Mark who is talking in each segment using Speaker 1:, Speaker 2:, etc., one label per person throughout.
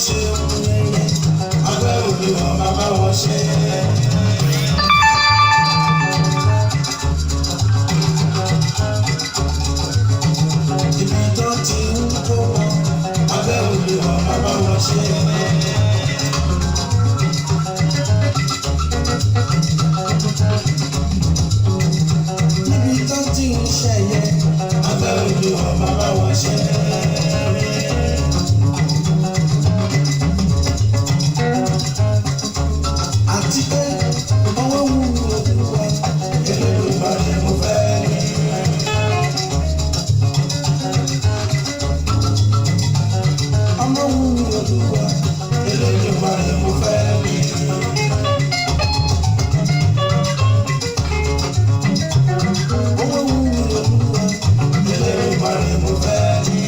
Speaker 1: ṣe ohun rere, abẹ́ Olúwa bàbá wọn ṣe. Ibi tó ti ń kó wọn, abẹ́ Olúwa bàbá wọn ṣe. Níbi tó ti ń ṣẹ̀yẹ, abẹ́ Olúwa bàbá wọn ṣe. Àti pé ọwọ́ wù Olúwa, Elédùmarè mo fẹ́ ní. Ọmọ wù Olúwa, Elédùmarè mo fẹ́ ní. Owó wù Olúwa, Elédùmarè mo fẹ́ ní.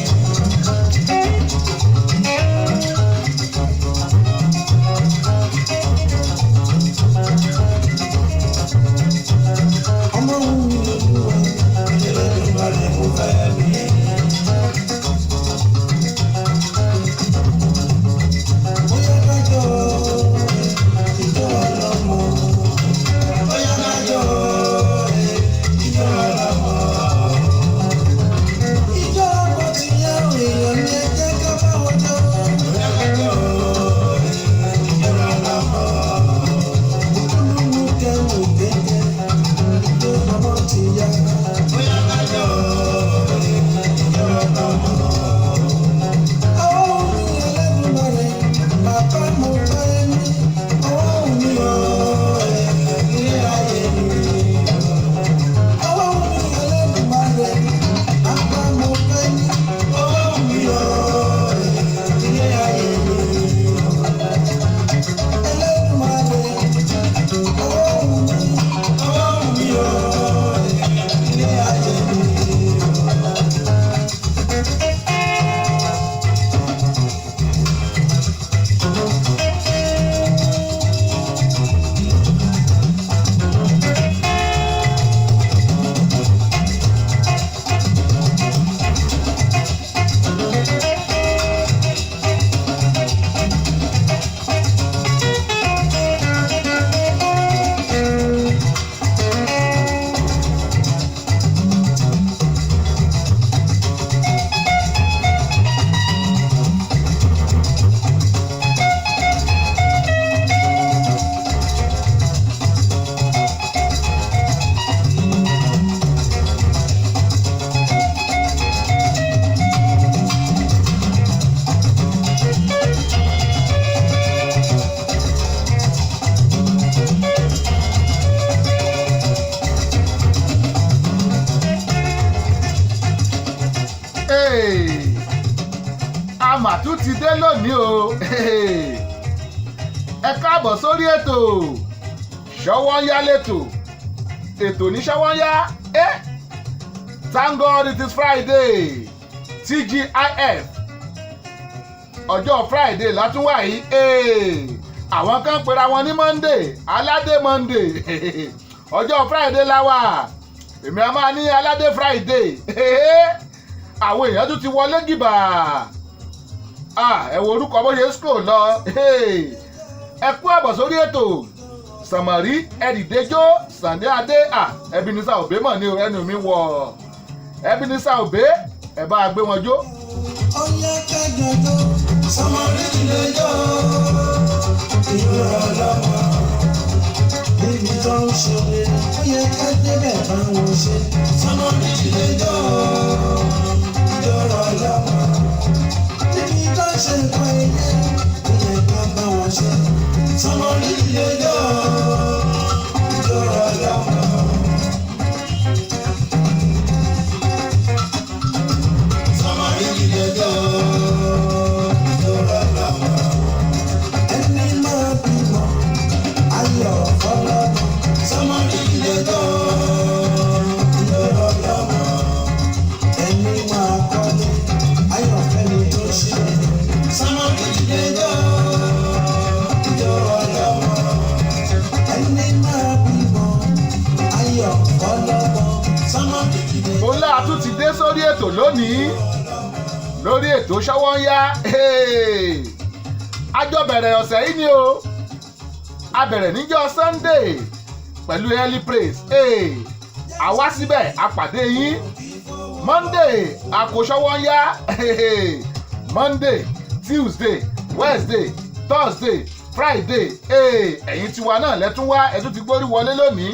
Speaker 1: Ọmọ wù Olúwa, Elédùmarè mo fẹ́ ní. Bóyá kájọ ìjọ ọlọ́mọ. Bóyá kájọ ìjọ ọlọ́mọ. Ìjọ ọlọ́mọ ti yá èèyàn ní ẹjẹ́ ká bá wọn jọ. Bóyá kájọ ìjọ ọlọ́mọ. Olúwo kẹwò gẹ́gẹ́, ìjọ ọlọ́mọ ti yá. Bóyá kájọ ìjọ ọlọ́mọ. Ọwọ́ mi Ẹlẹ́dùmarè, bàbá mo fẹ́ ní. Ọwọ́ mi ò ilé ayé mi. Ọwọ́ mi Ẹlẹ́dùmarè, bàbá mo fẹ́ ní. Ọwọ́ mi ò ilé ayé mi. Ẹlẹ́dùmarè, ọwọ́ mi, ọwọ́ mi ò ilé ayé mi.
Speaker 2: Hey! A mà tún ti dé lónìí o. Hey! Ẹ káàbọ̀ sórí ètò Ṣọwọ́nyá lẹ́tò, ètò ní Ṣọwọ́nyá. Eh? Thank God it is Friday, TGIF. Ọjọ́ Friday látúnwá yìí. Hey! Àwọn kan pera wọn ní Monday, aládé Monday. Ọjọ́ Friday la wà, èmi a máa ní aládé Friday. Àwọn èèyàn tún ti wọlé gìbà. Ẹ wo orúkọ bó ṣe scroll lọ. Ẹ kú àbọ̀ sórí ètò. Sàmọ̀rí ẹ̀dìdẹ́jọ́ Sàndé Adé, Ebenezer Obey mọ̀ ní o, ẹnu mi wọ̀. Ebenezer Obey, ẹ bá a gbé wọn jó.
Speaker 1: Ọyá kájọjọ, Sàmọ̀rí lẹ́jọ́, ìlú ọlọ́mọ. Níbi tó ń ṣe, ó yẹ ká débẹ̀ bá wọn ṣe. Sàmọ̀rí lẹ́jọ́, ìlú ọlọ́mọ. Níbi tó ń ṣe nǹkan ẹyẹ, ó yẹ ká bá wọn ṣe. Sàmọ̀rí lẹ́jọ́, ìlú ọlọ́mọ. Sàmọ̀rí lẹ́jọ́, ìlú ọlọ́mọ. Ẹni máa bímọ, ayọ̀ fọlọ́mọ. Sàmọ̀rí lẹ́jọ́, ìlú ọlọ́mọ. Ẹni máa kọ́lé, ayọ̀ fẹ́ni tó ṣe. Sàmọ̀rí lẹ́jọ́, ìlú ọlọ́mọ. Ẹni máa bímọ, ayọ̀ fọlọ́mọ. Sàmọ̀rí lẹ́jọ́.
Speaker 2: Bọ́lá a tún ti dé sórí ètò lónìí, lórí ètò Ṣọwọ́nyá. A jọ bẹ̀rẹ̀ ọ̀sẹ̀ yìí ni o. A bẹ̀rẹ̀ níjọ́ Sunday pẹ̀lú early praise. A wá síbẹ̀, a pàdé yín. Monday, àkóṣọwọ́ ń yá. Monday, Tuesday, Wednesday, Thursday, Friday. Ẹ̀yin tiwa náà lẹ́tún wá, ẹ tún ti gbórí wọlé lónìí.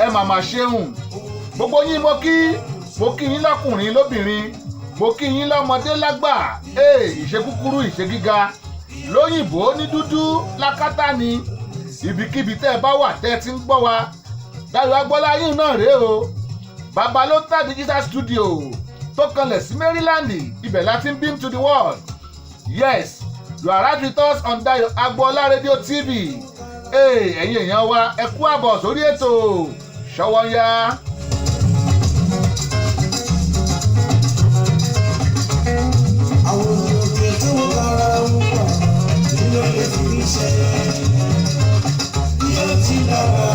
Speaker 2: Ẹ màmá ṣeun. Gbogbo yín mo kí, mo kí yín lọ́kùnrin lóbìnrin, mo kí yín lọ́mọdé lágbà. Ìṣe kúkúrú, ìṣe gíga, lóyìnbó ní dúdú lákátá ni, ibikíbi tẹ́ ẹ bá wà tẹ́ ẹ ti ń gbọ́ wa, Dayọ̀ Agbọ́lá yín náà rèé o. Babalota Digital Studio tó kanlẹ̀ sí Maryland, ibẹ̀ láti ń beam to the world. Yes, you are right with us on Dayo Agboola Radio TV. Ẹ̀yin èèyàn wa, ẹ kú àbọ̀ sórí ètò Ṣọwọ́nyá.
Speaker 1: Àwọn òkè tó ń kára ń pọ̀ nínú lè fi ṣe. Bí ó ti dára,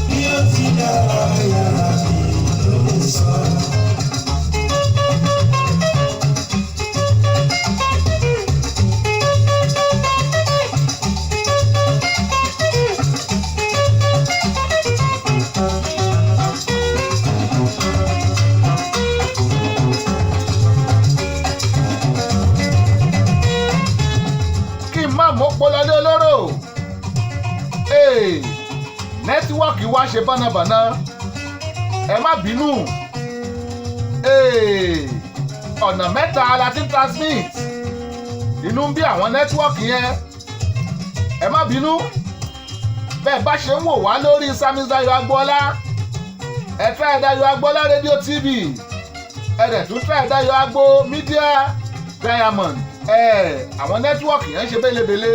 Speaker 1: bí ó ti dára, yàrá mi ló lè sọ.
Speaker 2: Kí n má mú polọlé olóró. Network wa ṣe bánabàna, ẹ má bínú. Ọ̀nà mẹ́ta la ti ń transmit, inú ń bí àwọn network yẹn, ẹ má bínú. Bẹ́ẹ̀ bá ṣe ń wò wá lórí Samis Dayo Agboola, ẹ try Dayo Agboola Radio TV, ẹ dẹ̀ tún try Dayo Agbo Media Diamond. Àwọn network yẹn ń ṣe bélebèle.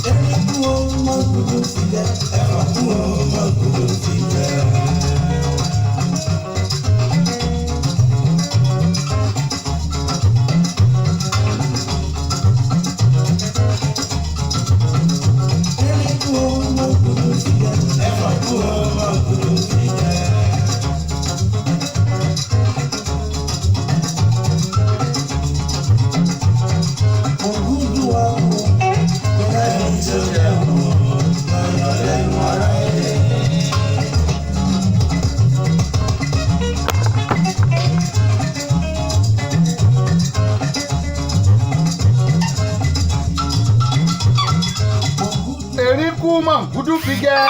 Speaker 1: Erin kú o, mọ̀gòdò fi jẹ́. Ẹ̀fọ́ kú o, mọ̀gòdò fi jẹ́. Erin kú o, mọ̀gòdò fi jẹ́. Ẹ̀fọ́ kú o, mọ̀gòdò fi jẹ́. Ògúndùn wa o, kọ́lá tó jẹ́ o, lọ́yọ̀ lẹ́nu ara ẹ̀.
Speaker 2: Erin kú, mọ̀ngúdú fi jẹ́.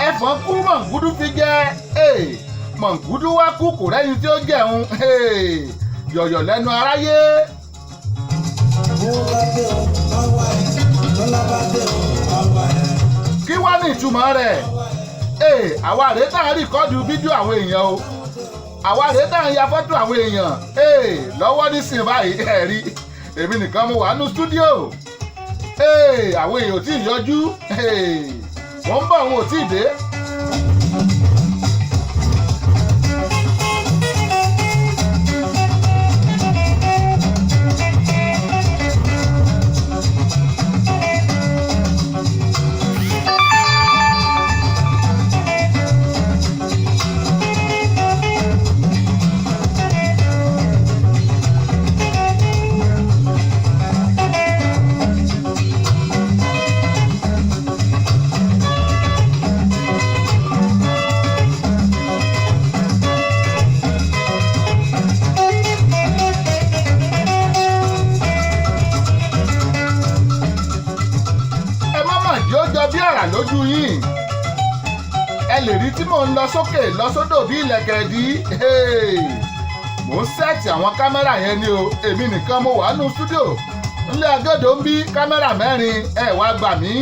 Speaker 2: Ẹ̀fọn kú, mọ̀ngúdú fi jẹ́. Mọ̀ngúdú wá kú, kò rẹ́ni tí ó jẹun. Yọ̀yọ̀ lẹ́nu aráyé.
Speaker 1: Bó bá dé o, wá wá ẹ̀. Tọ́lá bá dé o, wá wá ẹ̀.
Speaker 2: Kí wá ní ìtumọ̀ rẹ̀? Àwa rèé tá à ń record fídíò àwọn èèyàn o, àwa rèé tá à ń ya fọ́tò àwọn èèyàn. Lọ́wọ́ nísìnyí báyìí, ẹ̀ rí èmi nìkan mo wà nínú studio. Àwọn èèyàn ò tí ì yọjú. Wọ́n ń bọ̀, wọn ò tí ì dé. lè rí tí mò ń lọ sókè lọ sódò bí ìlẹ̀kẹ̀ dí. Mò ń set àwọn kámẹ́rà yẹn ni o. Èmi nìkan mo wà nù stúdíò nílé agodo ń bí kámẹ́rà mẹ́rin, ẹ wá gbà mí.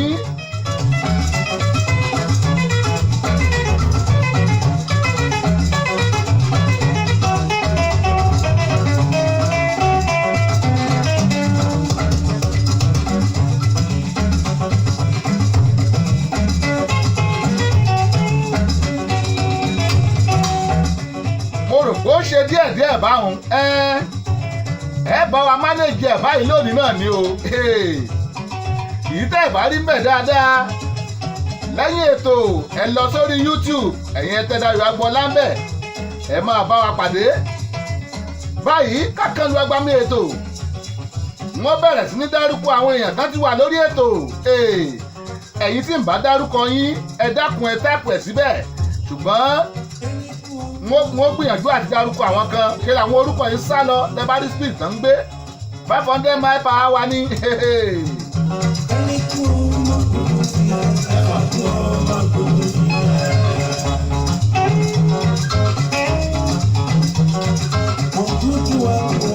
Speaker 2: Mo rò pé ó ṣe díẹ̀díẹ̀ báwọn ẹ ẹ bá wa manage ẹ̀ báyìí lónìí náà ni o. Èyí tẹ́ ẹ̀ bá rí mbẹ̀ dáadáa lẹ́yìn ètò, ẹ lọ sórí YouTube, ẹ̀yin ẹ tẹ Dayọ̀ Agboola ńbẹ̀, ẹ máa bá wa pàdé báyìí. Kákan lu agbami ètò, wọ́n bẹ̀rẹ̀ sí ní dárúkọ àwọn èèyàn tán ti wà lórí ètò. Ẹ̀yin tí ń bá dárúkọ yín, ẹ dákun, ẹ type ẹ̀ síbẹ̀, ṣùgbọ́n wọ́n gbìyànjú àti dárúkọ àwọn kan. Ṣe làwọn orúkọ yìí sá lọ lẹ́bàá speed tán ń gbé 500 mile per hour ní.
Speaker 1: Ẹni kú ọmọ gbogbo sí ẹ, kú ọmọ gbogbo sí ẹ. Òkútu wa kú,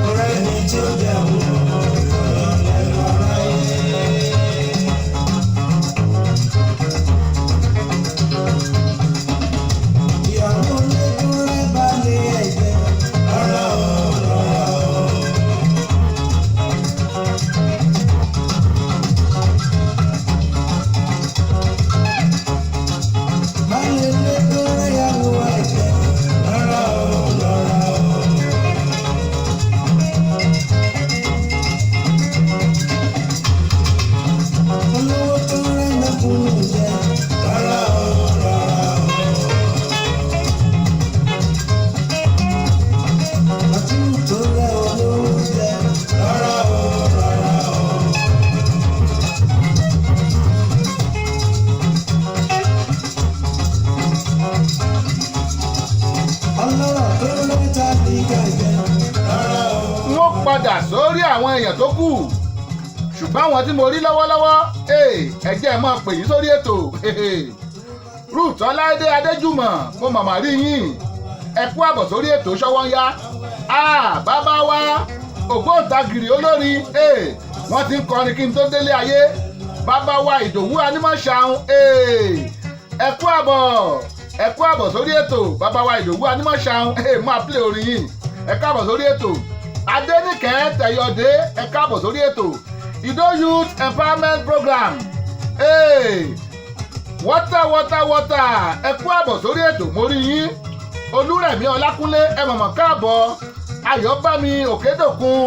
Speaker 1: ọ̀rẹ́ mi tí ó jẹ́ òun, ọ̀rẹ́ aráyé. Ìyàwó lẹ́kúnrẹ́ balẹ̀ ẹ̀jẹ̀, rárá o, rárá o. Balẹ̀ lẹ́kúnrẹ́ yàwó ẹ̀jẹ̀, rárá o, rárá o. Olówó tó rẹ́ mẹ́kúnnù jẹ, rárá o, rárá o. Àtúntò tó rẹ́ olówó jẹ, rárá o, rárá o. Ọlọ́rọ̀ tó rẹ́ tálíkà jẹ, rárá o.
Speaker 2: Wọ́n padà sórí àwọn èèyàn tó kù, ṣùgbọ́n àwọn tí mo rí lọ́wọ́lọ́wọ́, ẹ jẹ́ ẹ máa pè yín sórí ètò. Ruth Ọláìdé Adéjùmọ̀, mo màmá rí yín, ẹ kú àbọ̀ sórí ètò Ṣọ́wọ́nyá. Bàbá wa ògbóǹtagìrì olórin, wọ́n ti ń kọrin kí n tó délé ayé. Bàbá wa Ìdòwú Anímọ̀ṣàun, ẹ kú àbọ̀, ẹ kú àbọ̀ sórí ètò. Bàbá wa Ìdòwú Anímọ̀ṣàun, máa play orin yìí. Ẹ káàbọ̀ sórí ètò. Adéníkẹ́ Tẹ̀yọ̀dé, ẹ káàbọ̀ sórí ètò. Ìdó Youth Empowerment Program, hey, water water water, ẹ kú àbọ̀ sórí ètò, mo rí yín. Olúrẹ̀mí Ọlákúnlé, ẹ mọ̀mọ́ káàbọ̀. Ayọ̀bámi Òkèdòkun,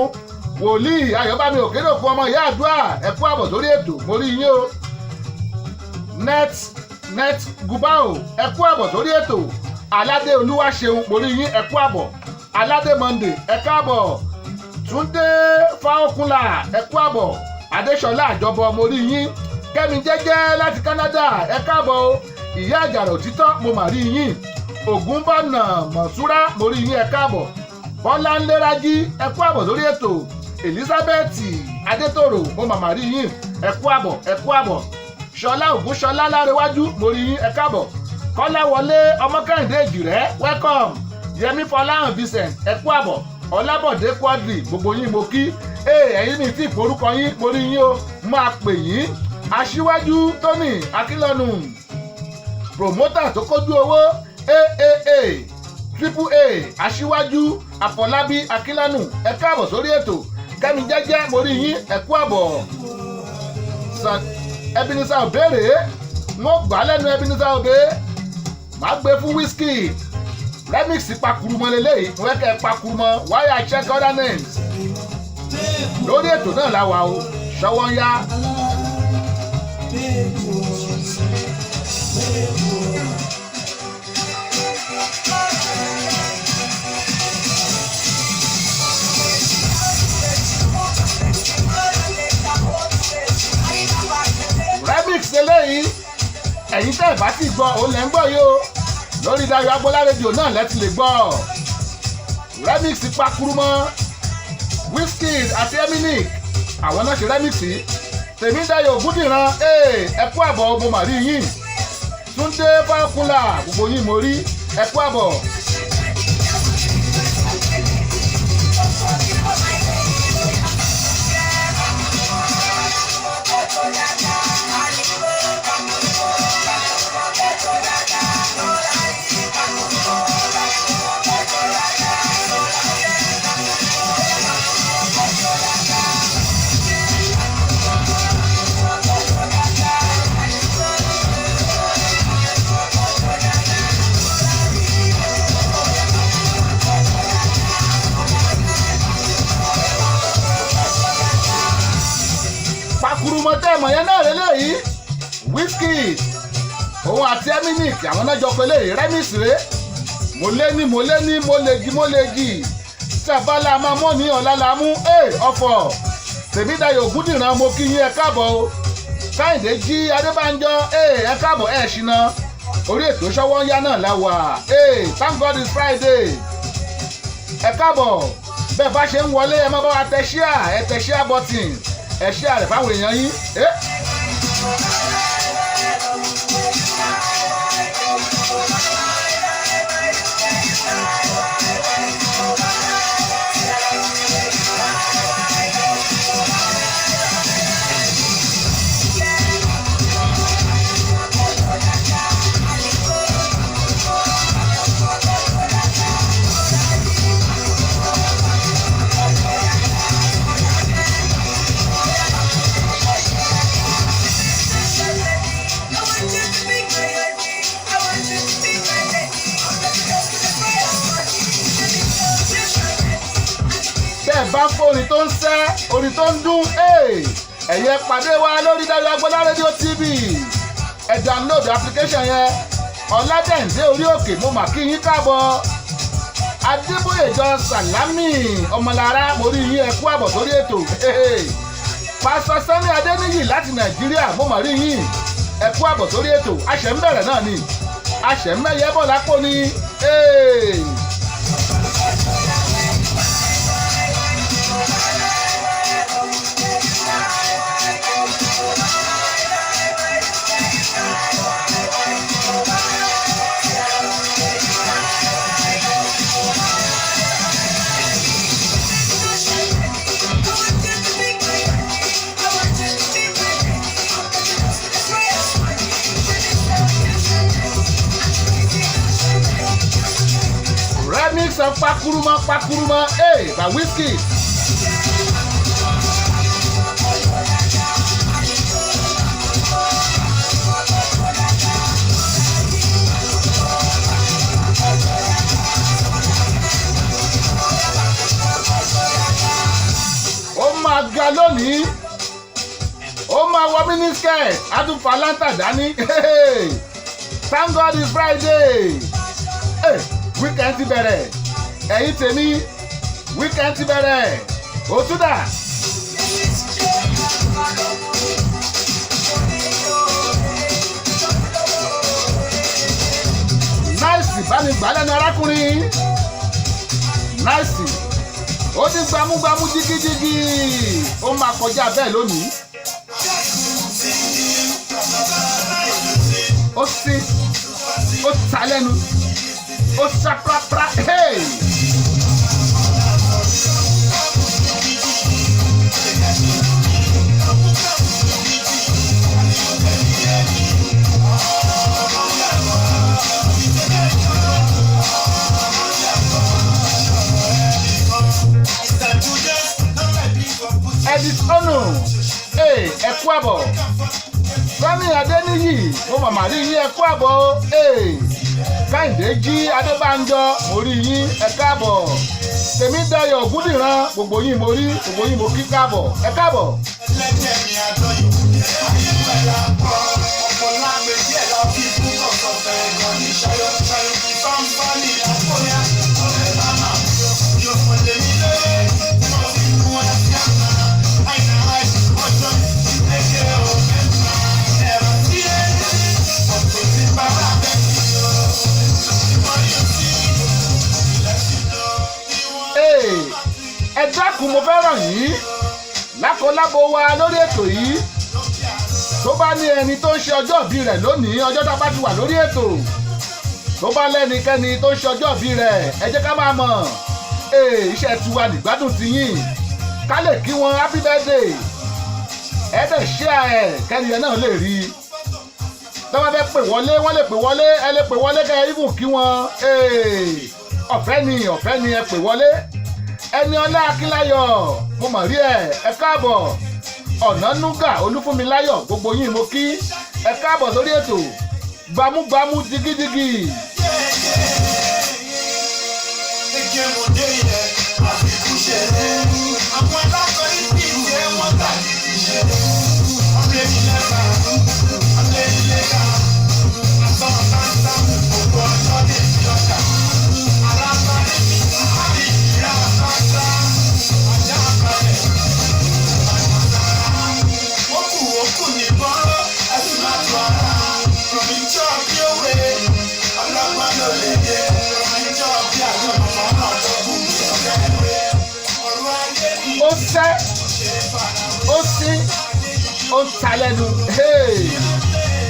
Speaker 2: wòlíì Ayọ̀bámi Òkèdòkun, ọmọ ìyá àdúrà, ẹ kú àbọ̀ sórí ètò, mo rí yín o. Net net gubao, ẹ kú àbọ̀ sórí ètò. Aládé Olúwaṣeun, mo rí yín, ẹ kú àbọ̀. Aládé Monday, ẹ káàbọ̀. Túndé Fáókúnlá, ẹ kú àbọ̀. Adéṣọlá Àjọbọ, mo rí yín. Kẹ́mi Jẹ́jẹ́ láti Canada, ẹ káàbọ̀ o. Ìyá Àjàrà Òtítọ́, mo mà rí yín. Ògúnbọ̀nà Mọ̀súrà, mo rí yín, ẹ káàbọ̀. Bọ́lá Ńlẹ́rájí, ẹ kú àbọ̀ sórí ètò. Elizabeth Adétòrò, mo mà mà rí yín, ẹ kú àbọ̀, ẹ kú àbọ̀. Ṣọlá Ògúnṣọlá Lárẹwájú, mo rí yín, ẹ káàbọ̀. Kọ́láwọlé Ọmọkẹ́hìndé Èjìrẹ́, welcome. Yẹmí Fọláhàn Vincent, ẹ kú àbọ̀. Ọlábọ̀dé Quadri, gbogbo yín mo kí. Ee, ẹ̀yin mi tí ìforúkọ yín, mo rí yín o, máa pè yín. Aṣíwájú Tony Akínlọ́nù, promoter tó kójú owó, aaa triple A, Aṣíwájú Àfọlábí Akínlọ́nù, ẹ káàbọ̀ sórí ètò. Kẹ́mi Jẹ́jẹ́, mo rí yín, ẹ kú àbọ̀. Ebenezer Obey, wọ́n gbà á lẹ́nu Ebenezer Obey, màá gbé fún Wizkid remix. Pakurumọ lélẹ́yìí, mo fẹ́ kẹ́ ẹ pakurumọ. While I check other names lórí ètò náà la wà o, ṣọwọ́ ń yá. Remix eléyìí, ẹ̀yin tẹ́ ẹ̀ bá ti gbọ́, òun lẹ́ ń gbọ́ yìí o. Lórí Dayọ̀ Agboola rédíò náà lẹ́tì lè gbọ́ remix pakurumọ. Wizkid àti Eminic, àwọn náà ṣe remix yìí. Tèmídayọ̀ Ògúndìran, ẹ kú àbọ̀, mo mà rí yín. Túndé Fákúnlà, gbogbo yín mo rí, ẹ kú àbọ̀. Pakurumọ tẹ́ ẹ̀mọ̀ yẹn náà lélẹ́yìí, Wizkid òun àti Eminic, àwọn náà jọ pé léyìí remix rèé. Mo lé ní, mo lé ní, mo lè jì, mo lè jì sábàlá máa mọ́ ní ọ̀la la mú ẹ ọ̀fọ̀. Tèmídayọ̀ Ògúndìran, mo kí yín, ẹ káàbọ̀ o. Káyìndé jí Adébánjọ, ẹ káàbọ̀, ẹ ṣìnà orí ètò Ṣọwọ́ ń yá náà la wà. Thank God it's Friday. Ẹ káàbọ̀, bẹ́ẹ̀ bá ṣe ń wọlé, ẹ má bá wa tẹ share, ẹ tẹ share button, ẹ share rẹ̀ fáwọn èèyàn yín. Bẹ́ẹ̀ bá ń fọ́ orin tó ń sẹ́, orin tó ń dún, ẹ̀yẹ pàdé wa lórí Dayo Agboola Radio TV. Ẹ download application yẹn. Ọ̀làdẹ̀ǹdé orí òkè, mo mà kí yín káàbọ̀. Adébóyèjọ Sàlámì Ọmọlára, mo rí yín, ẹ kú àbọ̀ sórí ètò. Pásọ Sani Adéníyì láti Nàìjíríà, mo mà rí yín, ẹ kú àbọ̀ sórí ètò. Àṣẹ ń bẹ̀rẹ̀ náà ni, àṣẹ ń mẹ́yẹ bọ̀ lápò ni. Remix of Pakuruma Pakuruma, hey, by Wizkid. Ó máa ga lónìí, ó máa wọ miniskirt, á tún fa láńtà dání. Thank God it's Friday. Hey, weekend ti bẹ̀rẹ̀, ẹ̀yin tèmi, weekend ti bẹ̀rẹ̀, ó tún dà. Náìsì bá mi gbà lẹ́nu arákùnrin, náìsì ó ní gbámúgbámú jígíjígí, ó máa kọjá bẹ́ẹ̀ lónìí. Ó sí, ó ta lẹ́nu, ó sá prapra, hey! Edith Onu, hey, ẹ kú àbọ̀. Fẹ́mi Adéníyì, mo màmá rí yín, ẹ kú àbọ̀. Hey, Kẹ́hìndé jí Adébánjọ, mo rí yín, ẹ káàbọ̀. Tèmídayọ̀ Ògúndìran, gbogbo yín mo rí, gbogbo yín mo kí káàbọ̀, ẹ káàbọ̀.
Speaker 1: Ẹlẹ́dẹ̀ mi àjọyọ̀, ayé pẹ̀lú àpọ̀, ọ̀pọ̀ lágbèjì ẹ̀ lọ fi kú kọ̀ọ̀kan fẹ́ kan ní ṣayọ̀ ṣayọ̀ fáńfáàní àkóyá, ọ̀rẹ́ bá máa yọ, yóò fún lèmi lóye, mo fi kú ẹsẹ̀ àná, àìnà àìsàn ọjọ́ ìgbẹ́kẹ̀ ọ̀fẹ́ náà, ẹ̀rọ tí ẹ ní, ọ̀pọ̀ tí bàbá bẹ́ẹ̀ ti yọ, ìmọ̀ yóò sí, ilẹ̀ ti lọ, ìwọ̀n
Speaker 2: Hey, ẹ dákun, mo fẹ́ ràn yín lákọlábo wa lórí ètò yìí. Tó bá ní ẹni tó ń ṣe ọjọ́ ìbí rẹ̀ lónìí, ọjọ́ tá a bá ti wà lórí ètò, tó bá lẹ́nikẹ́ni tó ń ṣe ọjọ́ ìbí rẹ̀, ẹ jẹ́ ká máa mọ̀. Ee, iṣẹ́ tiwa nígbádùn ti yín, ká lè kí wọn happy birthday. Ẹ dẹ̀ share ẹ̀ kẹ́niyẹn náà lè rí i. Tó bá fẹ́ pè wọlé, wọ́n lè pè wọlé. Ẹ lè pè wọlé kẹ́ ẹ even kí wọn. Ee, ọ̀fẹ́ ni, ọ̀fẹ́ ni, ẹ pè wọlé. Ẹni ọlá Akínláyọ̀, mo mọ̀ rí ẹ, ẹ káàbọ̀. Ọ̀nà núgà Olúfúnmiláyọ̀, gbogbo yín mo kí, ẹ káàbọ̀ sórí ètò. Gbámúgbámú digídigì.
Speaker 1: Ege mo dé yẹn, àfikún ṣeré. Àwọn alákọ̀ọ́rí bí ìjẹ́ wọ́n tà gidi ṣeré. Ọ̀rẹ́ mi lẹ́bàá, ọ̀rẹ́ ilé ká. Àtọ̀ táńtá, gbogbo ọjọ́ lè fi ọjà. Alábàárẹ̀ mi, àbí ìyá àbájá. Ajá balẹ̀, ó kù ó kù ní bọ́rọ́, ẹ̀sìn máa tó ara. Rọ̀mí jọ́ bí òwe, ọlọ́gbọ́n ló lè yẹ. Rọ̀mí jọ́ bí àjọ màmá náà tó kù ní ọ̀gá ìwé. Ọ̀rọ̀ ayé ni
Speaker 2: Ó sẹ́
Speaker 1: ṣe farawé.
Speaker 2: Ó sín, ó ń ta lẹ́nu. Hey!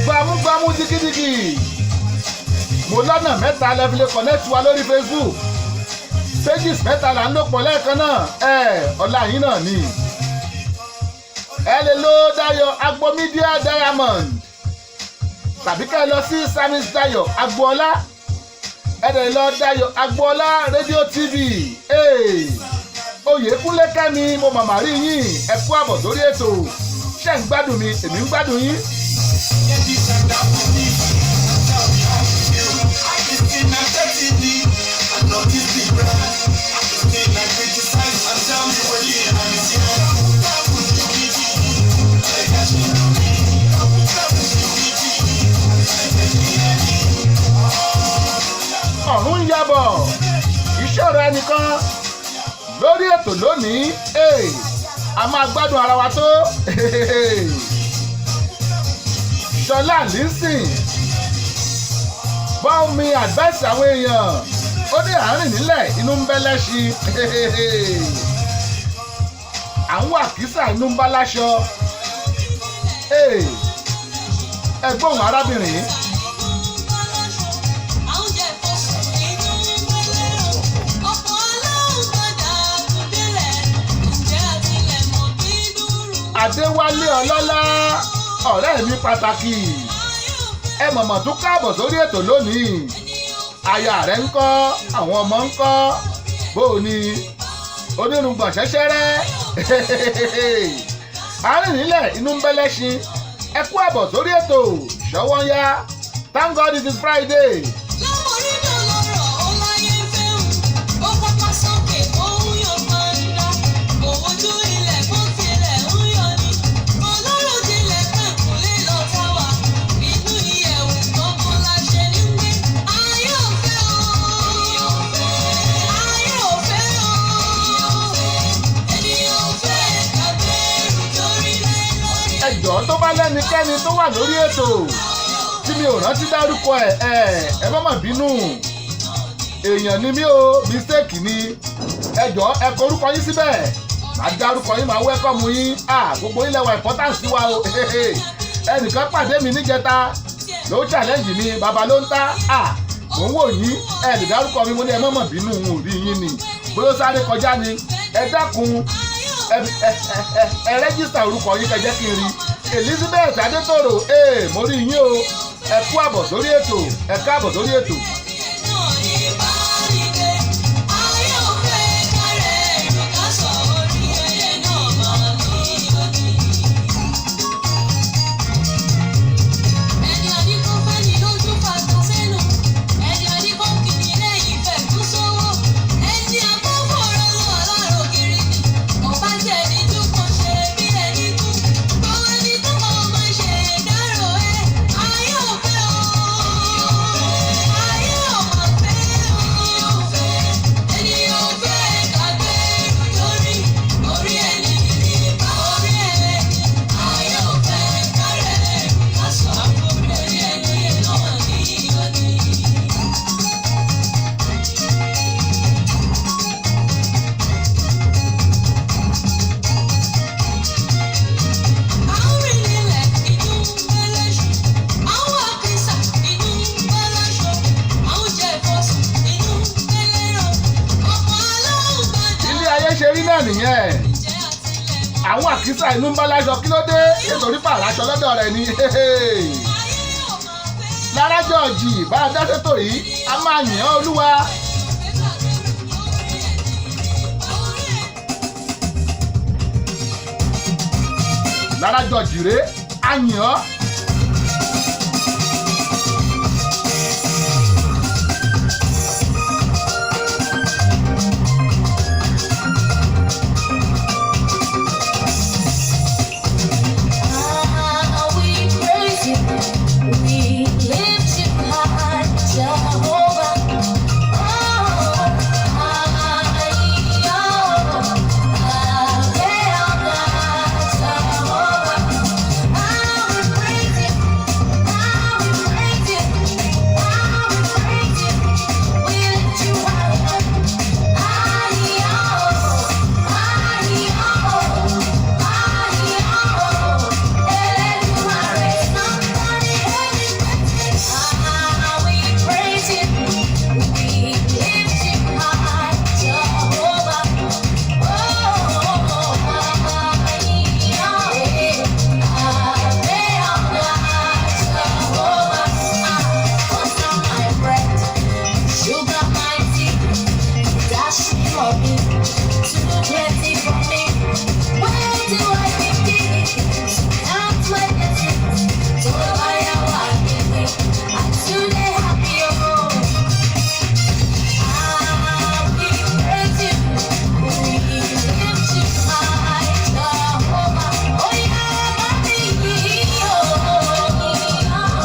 Speaker 2: Gbámúgbámú digídigì. Mo lọ́nà mẹ́ta lẹ fi lè connect wa lórí Facebook. Pages mẹ́ta là ń lò pọ̀ lẹ́ẹ̀kan náà. Ẹ ọ̀la yín náà ni ẹ lè lo Dayo Agbo Media Diamond, tàbí kẹ́ ẹ lọ sí Samis Dayo Agboola, ẹ dẹ̀ lọ Dayo Agboola Radio TV. Hey! Oyèkúnlé Kẹ́mi, mo màmá rí yín, ẹ kú àbọ̀ sórí ètò. Ṣé ń gbádùn mi? Èmi ń gbádùn yín.
Speaker 1: Tell me how you feel. I listen attentively. I notice the brand. I listen and criticize and tell me what you am.
Speaker 2: Ọ̀run ń yabọ̀, iṣẹ́ ọ̀rọ̀ ẹnìkan lórí ètò lónìí. Ee, a máa gbádùn ara wa tó. Ṣọlá Allyson bá mi advice àwọn èèyàn, ó ní àárín nílẹ̀ inú ń bẹ́ lẹ́ṣin, àwọn àkísà inú ń bá láṣọ. Ẹgbọ́n arábìnrin.
Speaker 3: Oúnjẹ fọṣù inú gbẹlẹ́rọ, ọ̀pọ̀ aláǹgbọ̀dà kò délẹ̀, ǹjẹ́ àtìlẹ̀ mọ̀ bí dúró.
Speaker 2: Adéwálé Ọlọ́lá, ọ̀rẹ́ mi pàtàkì, ẹ mọ̀mọ̀ tún káàbọ̀ sórí ètò lónìí. Aya rẹ̀ ń kọ́? Àwọn ọmọ ń kọ́? Bó o ní onírùngbọ̀n ṣẹ́ṣẹ́rẹ́, àárín nílẹ̀ inú ń bẹ́lẹ́ ṣin. Ẹ kú àbọ̀ sórí ètò ṣọwọ́ ń yá. Thank God it is Friday.
Speaker 3: Lámọ̀rídò lọ́rọ̀ ó láyé ń fẹ́ hùn, ó pápá sókè ó ń yọ fanda, kò wojú ilẹ̀ bó tilẹ̀ ń yọ ni. Kò lọ́rọ̀ jinlẹ̀ pẹ̀kúnlé lọ táwa, inú ìyẹ̀wù gbọ́ngàn la ṣe ní gbé. Ayé ò fẹ́ o, ayé ò fẹ́ o, ènìyàn ò fẹ́ kàgbẹ́rù torí lórí.
Speaker 2: Ẹ jọ̀ọ́, tó bá lẹ́nikẹ́ni tó wà lórí ètò tí mi ò rántí dárúkọ ẹ̀, ẹ má má bínú, èèyàn ni mí o, mistake ni. Ẹ jọ̀ọ́, ẹ kọ orúkọ yín síbẹ̀, màá dárúkọ yín, màá welcome yín. Ah, gbogbo yín lẹ́wà importance sí wa o. Ẹnìkan pàdé mi níjẹta ló challenge mi, bàbá ló ń ta. Ah, mò ń wò yín, ẹ lè dárúkọ mi. Mo ní ẹ má má bínú, n ò rí yín ni, bóyá ó sáré kọjá ni. Ẹ dákun, ẹ register orúkọ yín kẹ́ jẹ́ kí n rí. Elizabeth Adétòrò, ee, mo rí yín o, ẹ kú àbọ̀ sórí ètò, ẹ káàbọ̀ sórí ètò.
Speaker 3: Náà ní báyìí ayé ò fẹ́ kárẹ̀ ìrùkà sọ orí ẹyẹ náà máa ní òdì. Ẹni àdínkù fẹ́ ni lójú fàtà sẹ́nu, ẹni àdínkù kìíní lẹ́yìn fẹ́ kú sówó, ẹni àkọ́kọ́ rọ̀ lọ alárò kiri ni, ọba jẹ́ ẹni dúkùn ṣe bí ẹni kú, gbogbo ẹni tó mọ̀ máa ṣe dárò ẹ̀, ayé ò fẹ́ o, ayé
Speaker 2: nìyẹn. Àwọn àkísà inú ń bá láṣọ, kí ló dé? Nítorí pààrọ̀ aṣọ lọ́dọ̀ rẹ̀ ni. Lára Jọ́ọ̀jì bá a dá sétò yìí, a máa yìn ọ́ Olúwa. Lára Jọ́ọ̀jì rèé, a yìn ọ́.
Speaker 4: Ah, we praise you, we lift you high, Jehovah. Oh, Jehovah. I will praise you, I will praise you, I will praise you, we lift you high. Sugar my tea, dash for me, too plenty for me. Where do I begin? Count my blessings, tó bá yá wá nílé. I'm today happy, oh. Ah, we praise you, we lift you high, Jehovah. Oh, yeah, my oh.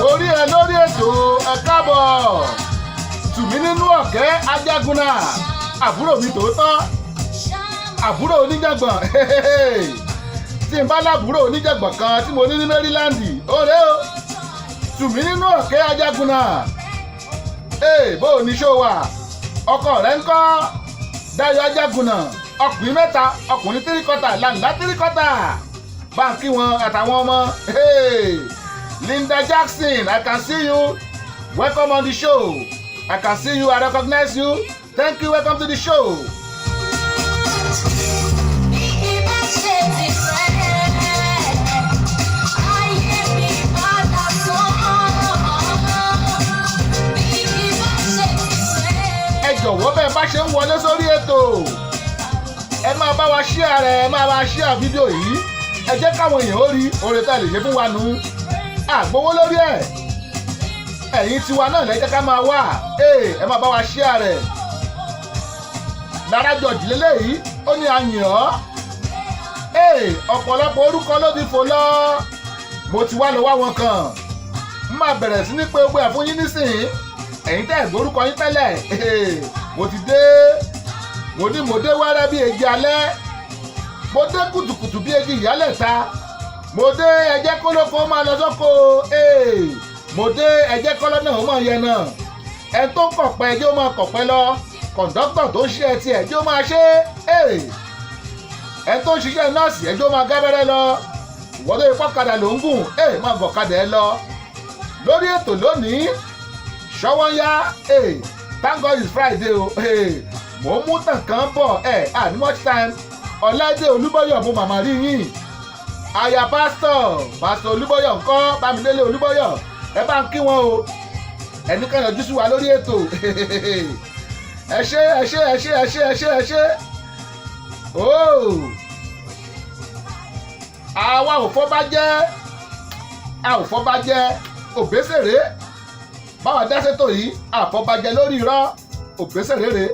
Speaker 2: Orí ẹ lórí ètò, ẹ káàbọ̀. Tùmí nínú ọ̀kẹ́ ajagunna, àbúrò mi tòótọ́, àbúrò oníjàngbọ̀n. Tí n bá lábúrò oníjàngbọ̀n kan tí mo ní ní Maryland, ó rèé o. Tùmí nínú ọ̀kẹ́ ajagunna, ee, bó o ní ṣó wà? Ọkọ rẹ ń kọ́? Dayọ̀ ajagunna, ọkùnrin mẹ́ta, ọkùnrin tíríkọ́tà làǹlà tíríkọ́tà, báńkì wọn àtàwọn ọmọ. Hey! Linda Jackson, I can see you. Welcome on the show. I can see you. I recognize you. Thank you. Welcome to the show. Ẹ jọ̀wọ́, bẹ́ẹ̀ bá ṣe ń wọlé sórí ètò, ẹ máa bá wa share rẹ̀, ẹ máa bá wa share fídíò yìí. Ẹ jẹ́ káwọn èèyàn ó rí oore tá a lè ṣe fún wa nù. Àgbowó lórí ẹ̀. Ẹ̀yin tiwa náà lẹ jẹ́ ká máa wà. Ee, ẹ máa bá wa share rẹ̀. Lára Jọ̀jì lélẹ́yìí, ó ní a yìn ọ́. Ee, ọ̀pọ̀lọpọ̀ orúkọ ló ti fò lọ. Mo ti wá lọ wá wọn kàn. N máa bẹ̀rẹ̀ sí ní pé gbogbo ẹ̀ fún yín nísìnyí. Ẹ̀yin tẹ́ ẹ̀ gbórúkọ yín tẹ́lẹ̀. Mo ti dé. Mo ní mo dé wẹ́rẹ́ bí èjì alẹ́. Mo dé kùtùkùtù bí èjì ìyálẹ̀ta. Mo dé, ẹjẹ́ kólókó máa lọ sóko. Mo dé, ẹjẹ́ kọ́lọ́ náà ó máa yẹ náà. Ẹ tó ń kọ̀pẹ́, ẹjẹ́ ó máa kọ̀pẹ́ lọ. Kọ̀ǹdọ́tọ̀ tó ń ṣe ẹtì, ẹjẹ́ ó máa ṣe é. Ẹ tó ń ṣiṣẹ́ nọ́ọ̀sì, ẹjẹ́ ó máa gábẹ́rẹ́ lọ. Ìwọ́n tó yẹ pọ́kadà ló ń gùn, máa gọ̀kadà ẹ lọ. Lórí ètò lónìí, ṣọwọ́ ń yá. Thank God it's Friday o. Mò ń mú tàn kan bọ̀ ẹ̀ à ní much time. Ọ̀làdé Olúbọ̀yọ̀, mo màmá rí yín. Aya pásítọ̀, Pásítọ̀ Olúbọ̀yọ̀ ńkọ́? Bámidélé Olúbọ̀yọ̀, ẹ bá ń kí wọn o. Ẹnì kan yọjú sí wa lórí ètò. Ẹ ṣé, ẹ ṣé, ẹ ṣé, ẹ ṣé, ẹ ṣé, ẹ ṣé ooo. Àwa ò fọba jẹ́, a ò fọba jẹ́ òbésèré. Báwa dá sétò yìí, àfọbàjẹ́ lórí irọ́, òbésèré rèé.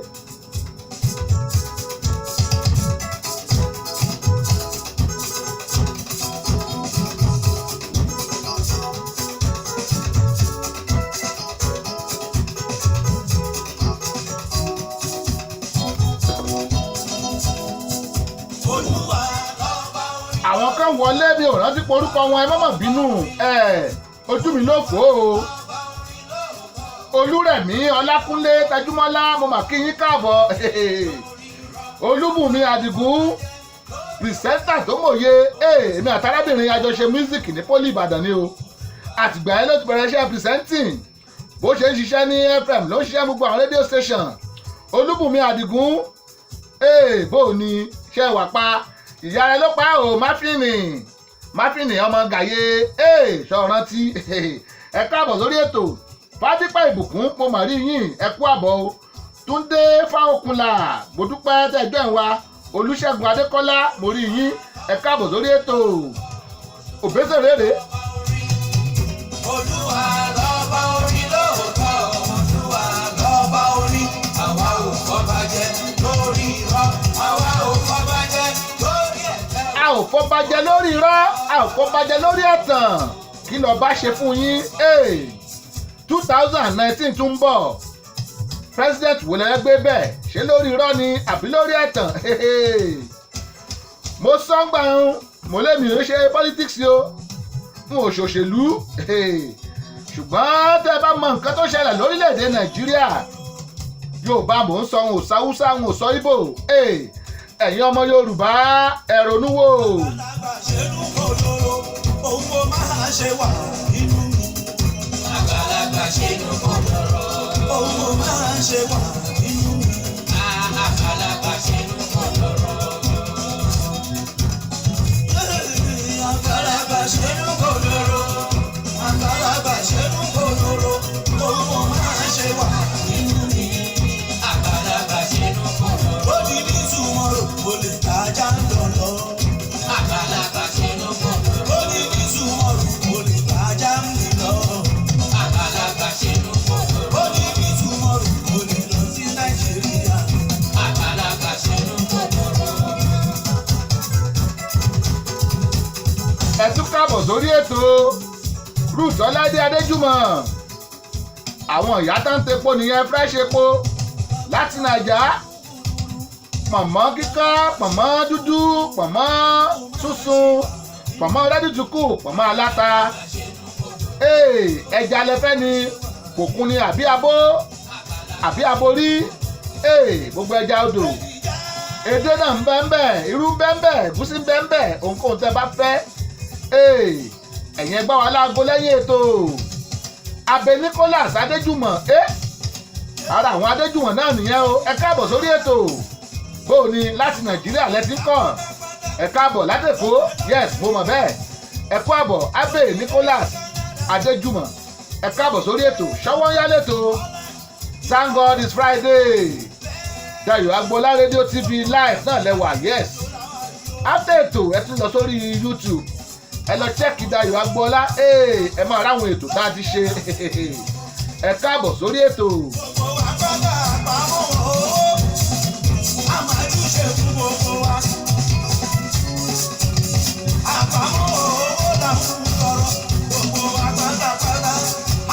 Speaker 1: Olúwa lọ́ba orin.
Speaker 2: Àwọn kan wọlé, mi ò rántí porúkọ wọn, ẹ má má bínú ẹ, ojú mi ló fò ó. Olúrẹ̀mí Ọlákúnlé Tajúmọ́lá, mo mà kí yín káàbọ̀. Olúbùnmi Àdìgún, presenter tó mòye, èmi àtàrábìnrin àjọṣe music ní Poly Ìbàdàn ni o. Àtìgbà yẹn ló ti bẹ̀rẹ̀ iṣẹ́ presenting. Bó ṣe ń ṣiṣẹ́ ní FM ló ń ṣiṣẹ́ gbogbo àwọn radio station. Olúbùnmi Àdìgún, bó o ní Ṣe wà pa ìyá rẹ ló pa ò máfìnì máfìnì ọmọ gàyé ee ṣọ̀rántí. Ẹ káàbọ̀ sórí ètò. Fádípẹ́ Ìbùkún, mo mà rí yín, ẹ kú àbọ̀ o. Túndé Fáokunlà, mo dúpẹ́ tẹ́jọ́ ẹ̀ wá. Olúṣẹ́gun Adékọ́lá, mo rí yín, ẹ káàbọ̀ sórí ètò. Òbésèrèrè.
Speaker 1: Olúwa lọ́ba orin lóòótọ́, Olúwa lọ́ba orin. Àwa ò fọba jẹ lórí irọ́, àwa ò fọba jẹ lórí ẹ̀tẹ́.
Speaker 2: A ò fọbajẹ lórí irọ́, a ò fọbajẹ lórí ẹ̀tàn. Kí lọ́ọ́ bá ṣe fún yín? 2019 tún ń bọ̀. President wo lẹ́yìn gbé bẹ́ẹ̀ ṣé lórí irọ́ ni àbí lórí ẹ̀tàn? Mo sọ́ngbà ń mo lémi ò ṣe politics o, n ò ṣòṣèlú, ṣùgbọ́n tẹ́ ẹ bá mọ nǹkan tó ṣẹlẹ̀ lórílẹ̀‐èdè Nàìjíríà, Yorùbá mò ń sọ, n ò sọ Haúsá, n ò sọ Ìgbò. Ẹ̀yin ọmọ Yorùbá, ẹ ronú wò.
Speaker 1: Àgbàlagbà ṣe nú kò lóró, òun kò máa ṣe wà nínú mi.
Speaker 3: Àgbàlagbà ṣe nú kò lóró.
Speaker 1: Òun kò máa ṣe wà nínú mi.
Speaker 3: Àgbàlagbà ṣe nú kò lóró.
Speaker 1: Àgbàlagbà ṣe nú kò lóró. Àgbàlagbà ṣe nú kò lóró, òun kò máa ṣe wà nínú mi.
Speaker 3: Àgbàlagbà ṣe nú kò lóró.
Speaker 1: Ó di ní túmọ̀rò, mo lè tajà ń dọ̀lọ́.
Speaker 3: Àgbàlagbà ṣe nú kò lóró.
Speaker 1: Ó di ní túmọ̀rò, mo lè tajà ń lọ.
Speaker 3: Àgbàlagbà ṣe nú kò lóró.
Speaker 1: Ó di ní túmọ̀rò, mo lè lọ sí Nàìjíríà.
Speaker 3: Àgbàlagbà ṣe nú kò lóró.
Speaker 2: Ẹ tún káàbọ̀ sórí ètò. Ruth Ọládé Adéjùmọ̀, àwọn ìyá tó ń tepo nìyẹn, fresh epo láti Nàìjà, pọ̀nmọ́ kíkọ́, pọ̀nmọ́ dúdú, pọ̀nmọ́ súnsun, pọ̀nmọ́ rẹ́díùtùkù, pọ̀nmọ́ aláta. Ee, ẹja lẹfẹ́ ni, kòkun ni, àbí abó, àbí aborí? Ee, gbogbo ẹja odò, edé náà ń bẹ́ ń bẹ́, irú ń bẹ́ ń bẹ́, ẹ̀gúsí ń bẹ́ ń bẹ́, ohunkóhun tẹ́ bá fẹ́. Ee, ẹ̀yin ẹgbẹ́ wa láago lẹ́yìn ètò. Abẹ Nicholas Adéjùmọ̀, ẹ ara àwọn Adéjùmọ̀ náà nìyẹn o. Ẹ káàbọ̀ sórí ètò. Bó o ní láti Nàìjíríà lẹ́tí kàn, ẹ káàbọ̀ látẹ̀kọ́. Yes, mo mọ̀ bẹ́ẹ̀. Ẹ kú àbọ̀, Abẹ Nicholas Adéjùmọ̀, ẹ káàbọ̀ sórí ètò. Ṣọwọ́ ń yá lẹ́tọ̀. Thank God it's Friday. Dayo Agboola Radio TV live náà lẹ́wà. Yes, after ètò, ẹ tún lọ sórí YouTube, ẹ lọ check Dayo Agboola. Ẹ máa ráwọn ètò tá a ti ṣe. Ẹ káàbọ̀ sórí ètò.
Speaker 1: Gbogbo wa pátá àpamọ́ owó, a máa júṣe fún gbogbo wa. Àpamọ́ owó là ń tọrọ, gbogbo wa pátápátá,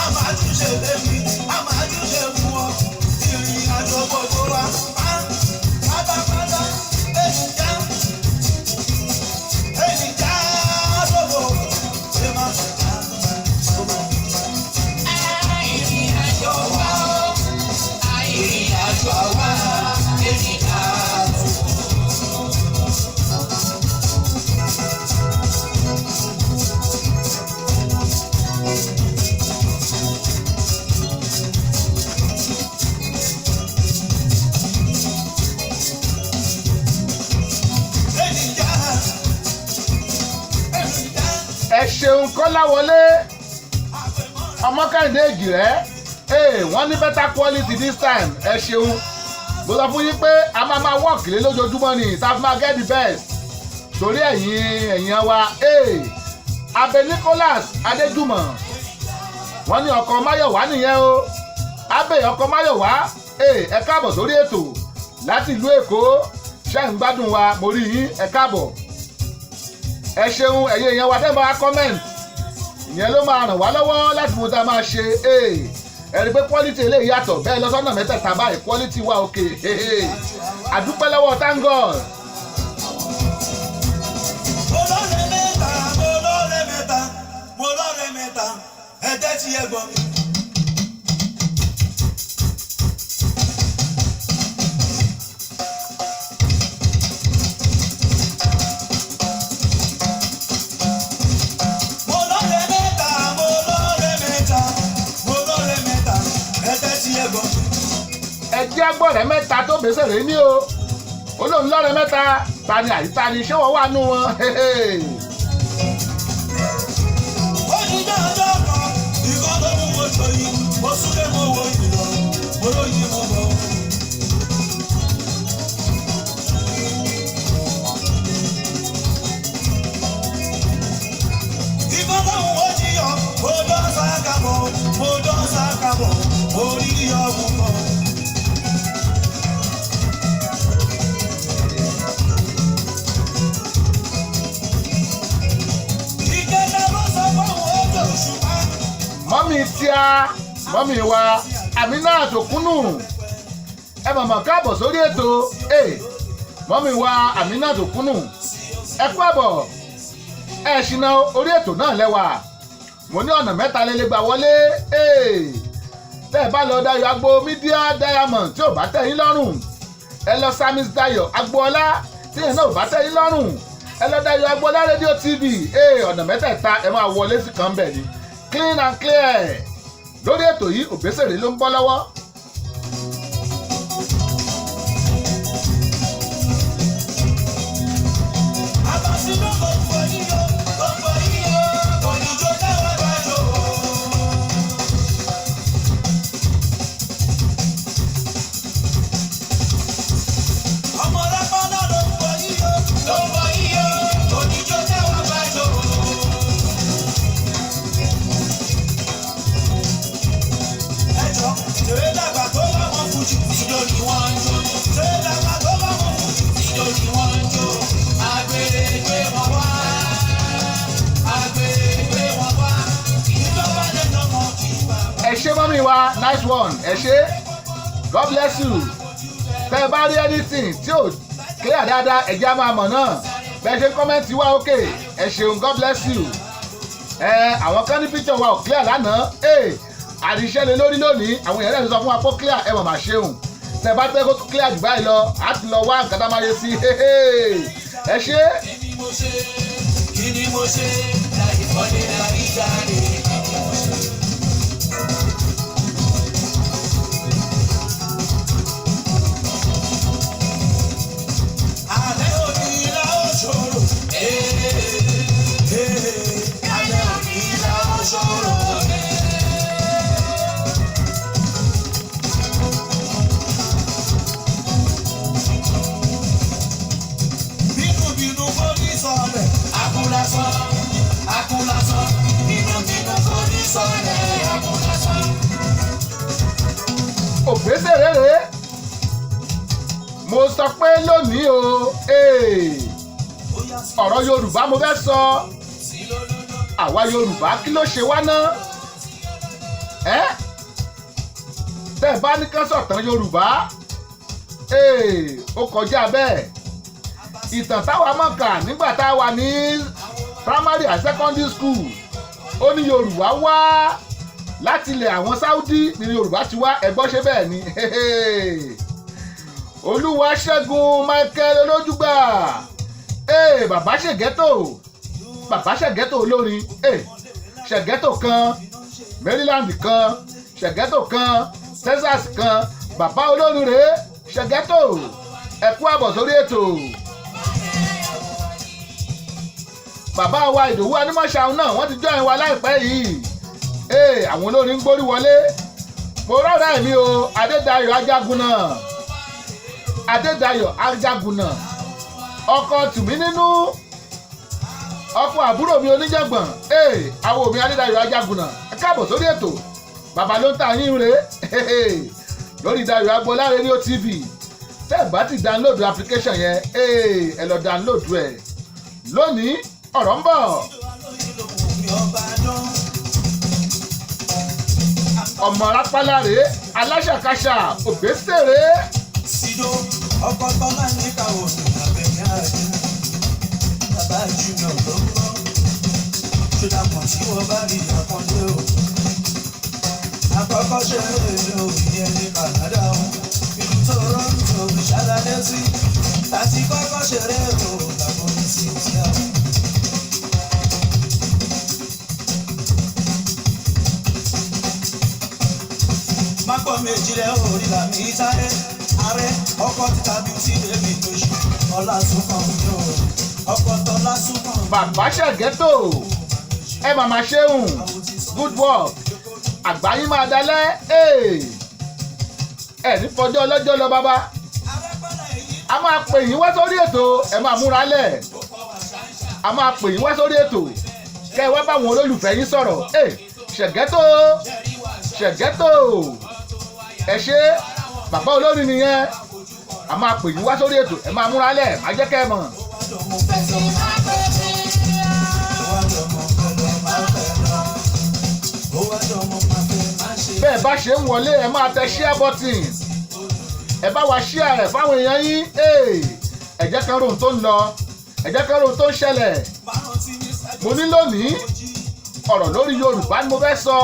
Speaker 1: a máa júṣe lémi, a máa júṣe fún ọ. Ìrìn àjò gbogbo wa pátápátá, èyí já, èyí já gbogbo, ṣé máa já gbogbo.
Speaker 3: Ìrìn àjò wa o, ìrìn àjò wa, ìrìn àjò.
Speaker 1: Èyí já, èyí já.
Speaker 2: Ẹ ṣeun, Kọ́láwọlé ọmọ Kẹ́hìndé Èjìrẹ́. Ee, wọ́n ní better quality this time. Ẹ ṣeun. Mo sọ fún yín pé a máa máa work lé lójoojúmọ́ ni tá a fi máa get the best torí ẹ̀yin wa. Ee, Abẹ Nicholas Adéjùmọ̀, wọ́n ní ọkọ̀ Máyọ̀wá nìyẹn o. Abẹ ọkọ̀ Máyọ̀wá, ee, ẹ káàbọ̀ sórí ètò láti ìlú Èkó. Ṣé ń gbádùn wa? Mo rí yín, ẹ káàbọ̀, ẹ ṣeun. Ẹ̀yin èèyàn wa tẹ́ bá wa comment, ìyẹn ló máa ràn wá lọ́wọ́ láti mú tá a máa ṣe. Ẹ rí i pé quality eléyìí yàtọ̀ bẹ́ẹ̀ lọ sọ́nà mẹ́tẹ̀ẹ̀ta báyìí, quality wà òkè. Àdúpẹ́ lọ́wọ́, thank God.
Speaker 1: Mo lọ́rẹ̀ mẹ́ta, mo lọ́rẹ̀ mẹ́ta, mo lọ́rẹ̀ mẹ́ta, ẹ tẹ́tí ẹ gbọ́ mi. Mo lọ́rẹ̀ mẹ́ta, mo lọ́rẹ̀ mẹ́ta, mo lọ́rẹ̀ mẹ́ta, ẹ tẹ́tí ẹ gbọ́ mi.
Speaker 2: Ẹ jẹ́ agbọ́rẹ̀ mẹ́ta tó bèsè rè ní o. Olóhùn lọ́rẹ̀ mẹ́ta. Tani àyí tani, ṣé wọ́n wà nù wọn?
Speaker 1: Ó ní dáadáa kan, ìkan tó mú mo ṣòyí, mo súré mo wo ìlọ, mo lóyún mo bọ̀. Ìkan tó mú mo jiyàn, mo dán sákàbọ̀, mo dán sákàbọ̀, mo rí ọ̀hún bọ̀. Ìkẹta ló sọ fún òun ó jò ṣùpá.
Speaker 2: Mọ́mí tíá, mọ́mí wa Aminat Òkúnnù, ẹ mọ̀mọ́ káàbọ̀ sórí ètò. Mọ́mí wa Aminat Òkúnnù, ẹ kú àbọ̀. Ẹ ṣìnà orí ètò náà lẹ́wà. Mo ní ọ̀nà mẹ́ta lè lè gbà wọlé. Tẹ́ ẹ bá lọ Dayọ̀ Agbo Media Diamond, tí ò bá tẹ́ yín lọ́rùn, ẹ lọ Samis Dayọ̀ Agboola, tí yẹn náà ò bá tẹ́ yín lọ́rùn, ẹ lọ Dayọ̀ Agboola Radio TV. Ọ̀nà mẹ́tẹ̀ẹ̀ta, ẹ máa wọlé sí kan bẹ̀ ni, clean and clear. Lórí ètò yìí, Òbésèré ló ń bọ́ lọ́wọ́.
Speaker 1: Àbàsí ló mọ̀ fọ yíyọ, ló fọ yíyọ, òyìnbó táwọn bá jò. Ọmọ rápálá ló fọ yíyọ, ló fọ yíyọ, òyìnbó táwọn bá jò. Ẹjọ́ tèrè dàgbà tó bá wọn fújì, ìjó ni wọ́n ń jó. Tèrè dàgbà tó bá wọn fújì, ìjó ni wọ́n ń jó. Agbègbè wọn wá, agbègbè wọn wá, ìjọba lè lọ́mọ kí bàbá.
Speaker 2: Ẹ ṣé, mọ́mí wa, nice one. Ẹ ṣé, God bless you. Tẹ́ ẹ bá rí anything tí ò clear dáadáa, ẹ jẹ́ á máa mọ̀ náà. Bẹ́ẹ̀ ṣe ń comment wá òkè, ẹ ṣeun, God bless you. Ẹ àwọn kan ní picture wa ò clear lánàá. Ẹ àríṣẹ́ lé lórí lónìí, àwọn èèyàn lè sọ fún wa pé ó clear. Ẹ mọ̀ mà ṣeun. Tẹ́ ẹ bá tẹ́ kó tún clear jù báyìí lọ, á ti lọ wá nǹkan tá a máa yẹ sí. Ẹ ṣé.
Speaker 1: Kí ni mo ṣe? Kí ni mo ṣe? Láì kọ́lé láì jáde, kí ni mo ṣe? Alẹ́ òní la ó ṣòro. Ee, ee, alẹ́ òní la ó ṣòro. Bínúbínú forí sọlẹ̀. Akúlásán, akúlásán. Bínúbínú forí sọlẹ̀. Akúlásán.
Speaker 2: Òbésèré rèé. Mo sọ pé lónìí o, ọ̀rọ̀ Yorùbá mo fẹ́ sọ. Àwa Yorùbá, kí ló ṣe wá ná? Ẹ́ tẹ́ ẹ bá ní kán sọ̀tàn Yorùbá, ó kọjá bẹ́ẹ̀. Ìtàn táwa mọ̀ kà nígbà tá a wà ní primary and secondary school, ó ní Yorùbá wá láti ilẹ̀ àwọn Saudi ní Yorùbá ti wá. Ẹ̀gbọ́n, ṣe bẹ́ẹ̀ ni? Olúwaṣẹ́gun Michael Olójúgbà, bàbá ṣègẹ́tò, bàbá ṣègẹ́tò olórin, ṣègẹ́tò kan Maryland kan, ṣègẹ́tò kan Texas kan, bàbá olórin rèé. Ṣègẹ́tò, ẹ kú àbọ̀ sórí ètò. Bàbá wa Ìdòwú Anímọ̀ṣàun náà, wọ́n ti join wa láìpẹ́ yìí. Àwọn olórin ń gbórí wọlé. Mo rọ́ọ̀rẹ́ mi o, Adédayọ̀ Ajagunà, Adédayọ̀ Ajagunà, ọkọ tùmí nínú, ọkọ àbúrò mi oníjàngbọ̀n. Àwọn mi Adédayọ̀ Ajagunà, ẹ káàbọ̀ sórí ètò. Bàbá ló ń ta yín rèé lórí Dayọ̀ Agboola Radio TV. Tẹ́ ẹ bá ti download application yẹn, ẹ lọ download ẹ̀ lónìí. Ọ̀rọ̀ ń bọ̀. Ọmọ rápálá rèé, aláṣàkáṣà Òbésèré.
Speaker 1: Sido ọkọ tọ́lá ní káwọ́ ní abẹ́yẹ àjẹ́ bàbá junior ló ń bọ́ ṣùdàpọ̀ tí wọ́n bá rí àkàndé o. Àkọ́kọ́ ṣe eré o, ìyẹn ní Canada o, ìlú Toronto ṣàlàyé sí láti kọ́kọ́ ṣeré o, làbọ̀ ní sí tíá. Mápọ̀ méjì rẹ̀ orí làmì sáré. Ààrẹ ọkọ̀ títà bí tí èmi tó ṣe ọlá súnkàn mi ò ọkọ̀ tọ́lá súnkàn mi.
Speaker 2: Bàbá Ṣẹ̀gẹ́tò, ẹ màmá ṣeun, good work, àgbáyé máa dalẹ̀. Ẹ ní fọjọ́ ọlọ́jọ́ lọ bàbá. A máa pè yín wá sórí ètò, ẹ máa múra lẹ̀. A máa pè yín wá sórí ètò kẹ́ ẹ wá báwọn olólùfẹ́ yín sọ̀rọ̀. Ṣẹ̀gẹ́tò, Ṣẹ̀gẹ́tò, ẹ ṣé, bàbá olórin nìyẹn. A máa pè yín wá sórí ètò, ẹ máa múra lẹ̀, má jẹ́ kẹ́ ẹ mọ̀. Bẹ́ẹ̀ bá ṣe ń wọlé, ẹ máa tẹ share button, ẹ bá wa share rẹ̀ fáwọn èèyàn yín. Ẹ jẹ́ kán rohun tó ń lọ, ẹ jẹ́ kán rohun tó ń ṣẹlẹ̀. Mo ní lónìí, ọ̀rọ̀ lórí Yorùbá ni mo fẹ́ sọ.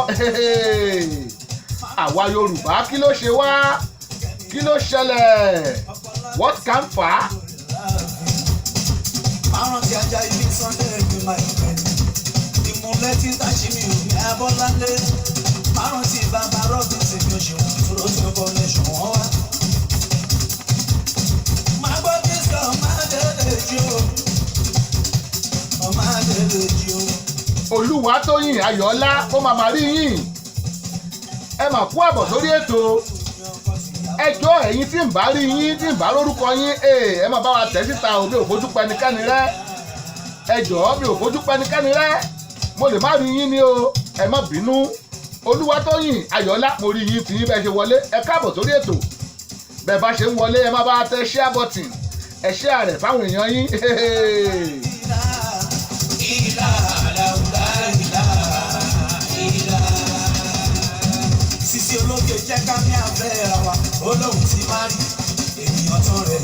Speaker 2: Àwa Yorùbá, kí ló ṣe wá? Kí ló ṣẹlẹ̀? What can fa?
Speaker 1: Márùn tí ajá ibi Sunday mi máa ń pẹ́. Ìmúlẹ̀ tí tàṣí mi ò ní Abọ́láńlé. Márùn tí bàbá Rọ́bì tí mi ò ṣe wọ́n dúró tí ó kọ́ lè ṣùwọ́n wá. Máa gbọ́ bí sọ máa délé jí o. Ọ máa délé jí o.
Speaker 2: Olúwatóyìn Ayọ̀ọ́lá, ó máa máa rí yín. Ẹ mà kú àbọ̀ sórí ètò. Ẹjọ́ ẹ̀yin tí ń bá rí yín, tí ń bá lórúkọ yín, ẹ má bá wa tẹ̀ síta o. Mi ò fojú pa ẹnikẹ́ni rẹ́. Ẹ jọ̀ọ́, mi ò fojú pa ẹnikẹ́ni rẹ́, mo lè má rí yín ni o, ẹ má bínú. Olúwatóyìn Ayọ̀ọ́lá, mo rí yín tí yín bẹ́ẹ̀ ṣe wọlé. Ẹ káàbọ̀ sórí ètò. Bẹ́ẹ̀ bá ṣe ń wọlé, ẹ má bá wa tẹ share button, ẹ share rẹ̀ fáwọn èèyàn yín.
Speaker 1: Ìlà ìlà àlàúdà ìlà ìlà. Sisi ológe jẹ́ ká ní abẹ́ ra wa, olóhùn ti máa rí ènìyàn tó rẹ̀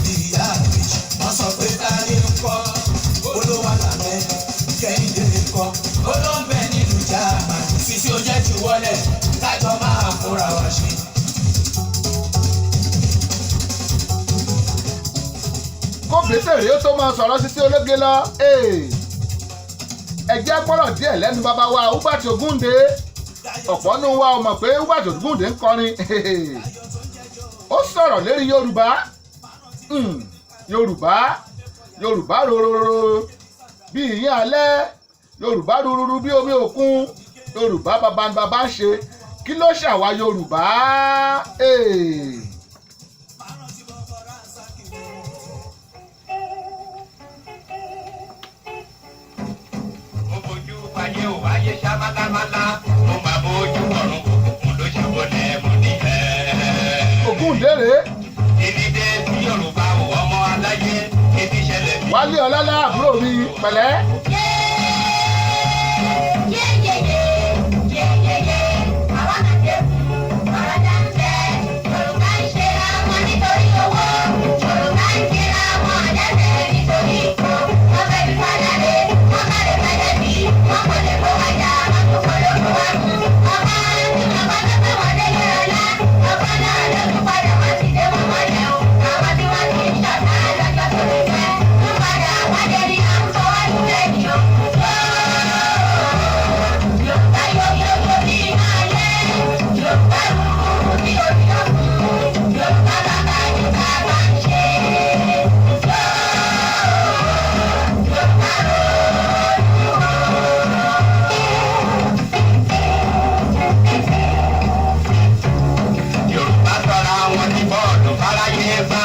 Speaker 1: bí ìyá àbèjì. Wọ́n sọ pé táyé ń kọ́, olówó làbẹ́, Kẹ́hìndé ń kọ́, olóńbẹ nílùú Jámánì. Sisi ó jẹ́ jù wọlé, kájọ máa fúnra wa ṣe.
Speaker 2: Kó gbèsè rèé tó máa sọ̀rọ̀ Sisi Ológe lọ. Ẹ jẹ́ gbọ́rọ̀ díẹ̀ lẹ́nu bàbá wa Hubert Ògúndé. Ọ̀pọ̀ nù wa ò mọ̀ pé Hubert Ògúndé ń kọrin. Ó sọ̀rọ̀ lérí Yorùbá. Yorùbá, Yorùbá rororo bí ìyín alẹ́, Yorùbá rúrúrú bí omi òkun, Yorùbá bàbá ń bàbá ń ṣe. Kí ló ṣàwa Yorùbá? Hey.
Speaker 5: Mo fojú ayé ò ayé ṣá málámálá, mo máa bójú ọ̀run, òkùnkùn ló ṣe wọlé, mo ní ẹ̀.
Speaker 2: Ògúndé rèé.
Speaker 5: Ìdílé tí Yorùbá ò ọmọ aláyé ebi ṣẹlẹ̀ bí.
Speaker 2: Wálé Ọlọ́lá, àbúrò mi, pẹ̀lẹ́.
Speaker 5: Yorùbá sọra wọn ní bọ́ọ̀lù fáráyé bá.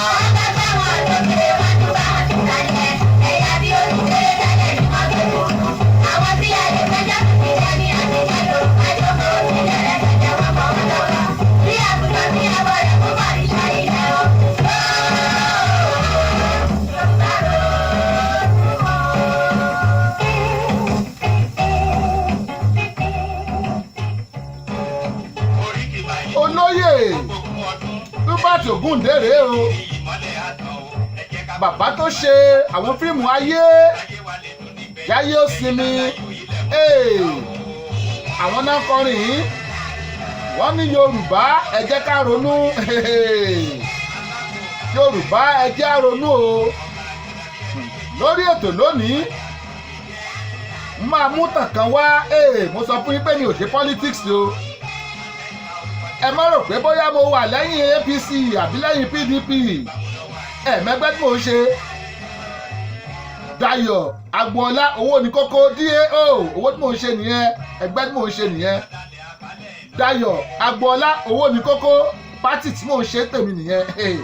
Speaker 5: Oríkì báyìí.
Speaker 2: Olóyè
Speaker 5: Ogún ọdún.
Speaker 2: Hubert Ògúndé rèé o.
Speaker 5: Ìmọ́lẹ̀ àtọ̀ o. Ẹ jẹ́ ká
Speaker 2: Bàbá tó ṣe àwọn fíìmù ayé
Speaker 5: ayé wa lè dùn nígbẹ̀yìn.
Speaker 2: Yáyé ó sinmi. Ee, àwọn náà kọrin yìí. Wọ́n ní Yorùbá, ẹ jẹ́ ká ronú. Yorùbá, ẹ jẹ́ á ronú o. Lórí ètò lónìí, n máa mú tàn kan wá. Ee, mo sọ fún yín pé mi ò ṣe politics o. Ẹ má rò pé bóyá mo wà lẹ́yìn APC àbí lẹ́yìn PDP. Ẹ̀mẹ́gbẹ́ tí mò ń ṣe, Dayọ̀ Agboola, owó ní kókó, DAO. Owó tí mò ń ṣe nìyẹn, ẹgbẹ́ tí mò ń ṣe nìyẹn. Dayọ̀ Agboola, owó ní kókó, party tí mò ń ṣe tèmi nìyẹn.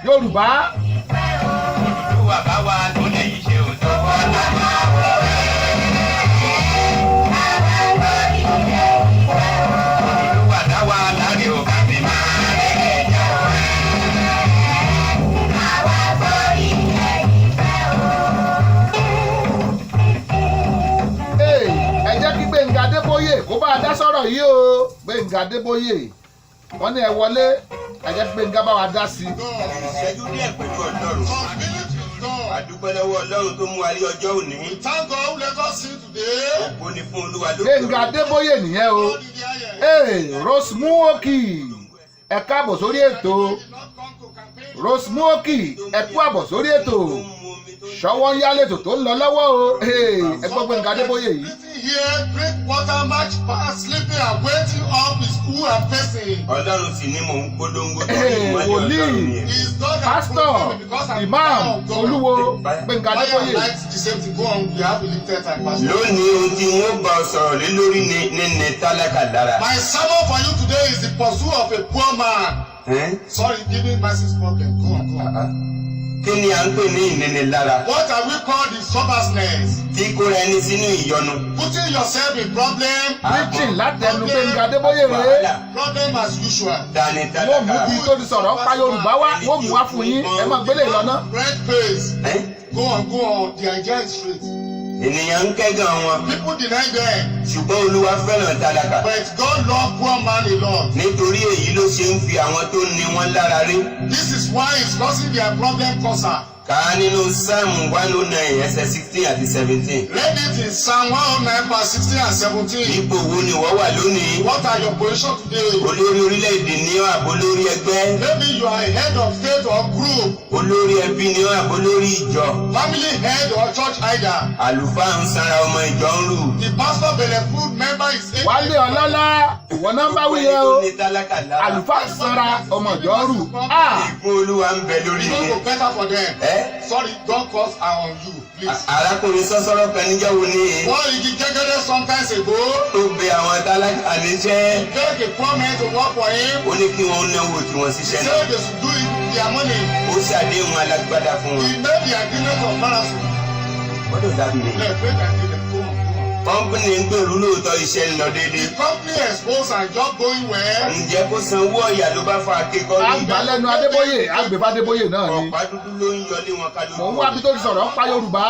Speaker 2: Yorùbá.
Speaker 5: Olúwa bá wa tó lè yí ṣe òótọ́. Olúwa dá wa láre o, ká fi máa rere jẹ́ o.
Speaker 2: Hey, ẹ jẹ́ kí Gbẹ̀ngà Adébóyè kó bá a dá sọ̀rọ̀ yìí o. Gbẹ̀ngà Adébóyè, wọ́n ní ẹ wọlé. Ẹ jẹ́ kí Gbẹ̀ngà bá wa dá sí i.
Speaker 5: Ìṣẹ́jú díẹ̀ pẹ̀lú Ọlọ́run.
Speaker 6: Some minutes with God.
Speaker 5: A dúpẹ́ lọ́wọ́ Ọlọ́run tó mú wa rí ọjọ́ òní.
Speaker 6: Thank God who let us see today.
Speaker 5: Ògo ni fún Olúwa lókè
Speaker 2: Gbẹ̀ngà
Speaker 5: ọ̀run.
Speaker 2: Adébóyè nìyẹn o.
Speaker 6: God in the highest.
Speaker 2: Hey, Rose Muoki, ẹ káàbọ̀ sórí ètò.
Speaker 6: Did not come to campaign.
Speaker 2: Rose Muoki, ẹ kú àbọ̀ sórí ètò. Ṣọwọ́ ń yálètò tó ń lọ lọ́wọ́ o. Hey, ẹ gbọ́ Gbẹ̀ngà Adébóyè yìí.
Speaker 6: Sitting here, drink water, march past, sleeping and waiting up is who I'm facing.
Speaker 5: Ọlọ́run sì ni mò ń polongo torí
Speaker 2: Hey,
Speaker 5: ìmọ́lẹ̀
Speaker 2: wòlíì.
Speaker 5: Ọlọ́run ni èmi.
Speaker 6: Is God that
Speaker 2: Pásítọ̀,
Speaker 6: protect me because I'm
Speaker 2: Imam,
Speaker 6: of God.
Speaker 2: Olúwo Gbẹ̀ngà
Speaker 6: Fire
Speaker 2: Adébóyè.
Speaker 6: and light, the same thing. Go on, we have a limited time, Pastor.
Speaker 5: Lónìí, ohun tí wọ́n bá ọ sọ̀rọ̀ lé lórí ni níní tálákà lára.
Speaker 6: My sermon for you today is the pursuit of a poor man.
Speaker 5: Ẹ́n?
Speaker 6: Sorry, giving masses problem. Go on, go on.
Speaker 5: Kí ni à ń pè ní ìnínilára?
Speaker 6: What are we called the soberness?
Speaker 5: Tí kóra ẹni sínú ìyọnu.
Speaker 6: Putting yourself in problem,
Speaker 2: Preaching látẹnu Gbẹ̀ngà Adébóyè rèé.
Speaker 5: Wàhálà.
Speaker 6: Problem as usual.
Speaker 5: Tani
Speaker 2: Wọ́n mú
Speaker 5: tálákà?
Speaker 2: bí tó ti sọ̀rọ̀ ń pa Yorùbá wá, wọ́n mú wá fún yín. Ẹ máa gbélé lọ́nà.
Speaker 6: Red face.
Speaker 5: Ẹ́n?
Speaker 6: Go on, go on. The idea is straight.
Speaker 5: Ènìyàn ń kẹ́gàn wọn,
Speaker 6: People deny them,
Speaker 5: ṣùgbọ́n Olúwa fẹ́ràn tálákà.
Speaker 6: But God love poor man a lot.
Speaker 5: Nítorí èyí ló ṣe ń fi àwọn tó ní wọn lára rí.
Speaker 6: This is why it's causing their problem causer.
Speaker 5: Kà á nínú Sáàmù 109 ẹsẹ̀ 16 àti 17.
Speaker 6: Read it in Psalm 109 verse 16 and 17.
Speaker 5: Ipò wo ni wọ́n wà lónìí?
Speaker 6: What are your position today?
Speaker 5: Olórí orílẹ̀-èdè ní ọ́ àbó lórí ẹgbẹ́?
Speaker 6: Maybe you are a head of state or group,
Speaker 5: Olórí ẹbí ní ọ́ àbó lórí ìjọ?
Speaker 6: Family head or church either.
Speaker 5: Àlùfáà ń sanra, ọmọ ìjọ ń rù.
Speaker 6: The pastor belle member is
Speaker 2: Wálé Ọlọ́lá, ìwọ nọ́mbà wíyẹ o.
Speaker 5: Ní tálákà lára.
Speaker 2: Àlùfáà sanra, ọmọ ìjọ rù. Ah!
Speaker 5: Ìbùkún Olúwa ń bẹ lórí
Speaker 6: It no
Speaker 5: yín.
Speaker 6: go better for them.
Speaker 5: Ẹ́.
Speaker 6: Sorry, don't curse are on you, please.
Speaker 5: Arákùnrin sọ́sọ́rọ́ kan níjọ́ wo ni
Speaker 6: One igi jẹgẹdẹ sometimes ago,
Speaker 5: tó bẹ àwọn tálákà níṣẹ́.
Speaker 6: Beg a poor man to work for him.
Speaker 5: Ó ní kí wọ́n náwó tí wọ́n
Speaker 6: He
Speaker 5: ṣiṣẹ́ náà.
Speaker 6: said they should do it with their money.
Speaker 5: Ó ṣàdéhùn alágbádá fún wọn.
Speaker 6: He made the agreement of ransom.
Speaker 5: What does that mean?
Speaker 6: Yeah, break agreement. Go on, go on.
Speaker 5: Company ń gbèrú lóòótọ́, iṣẹ́ ń lọ déédéé.
Speaker 6: The company exposed and job going well.
Speaker 5: Ǹjẹ́ kó sanwó ọ̀yà ló bá fa akékọ́rí?
Speaker 2: Àgbà lẹ́nu Adébóyè, àgbèfà Adébóyè náà ni.
Speaker 5: Ọ̀pá dúdú ló ń yọlé wọn ká lójú.
Speaker 2: Mò ń wá bí tó ti sọ̀rọ̀ ń pa Yorùbá.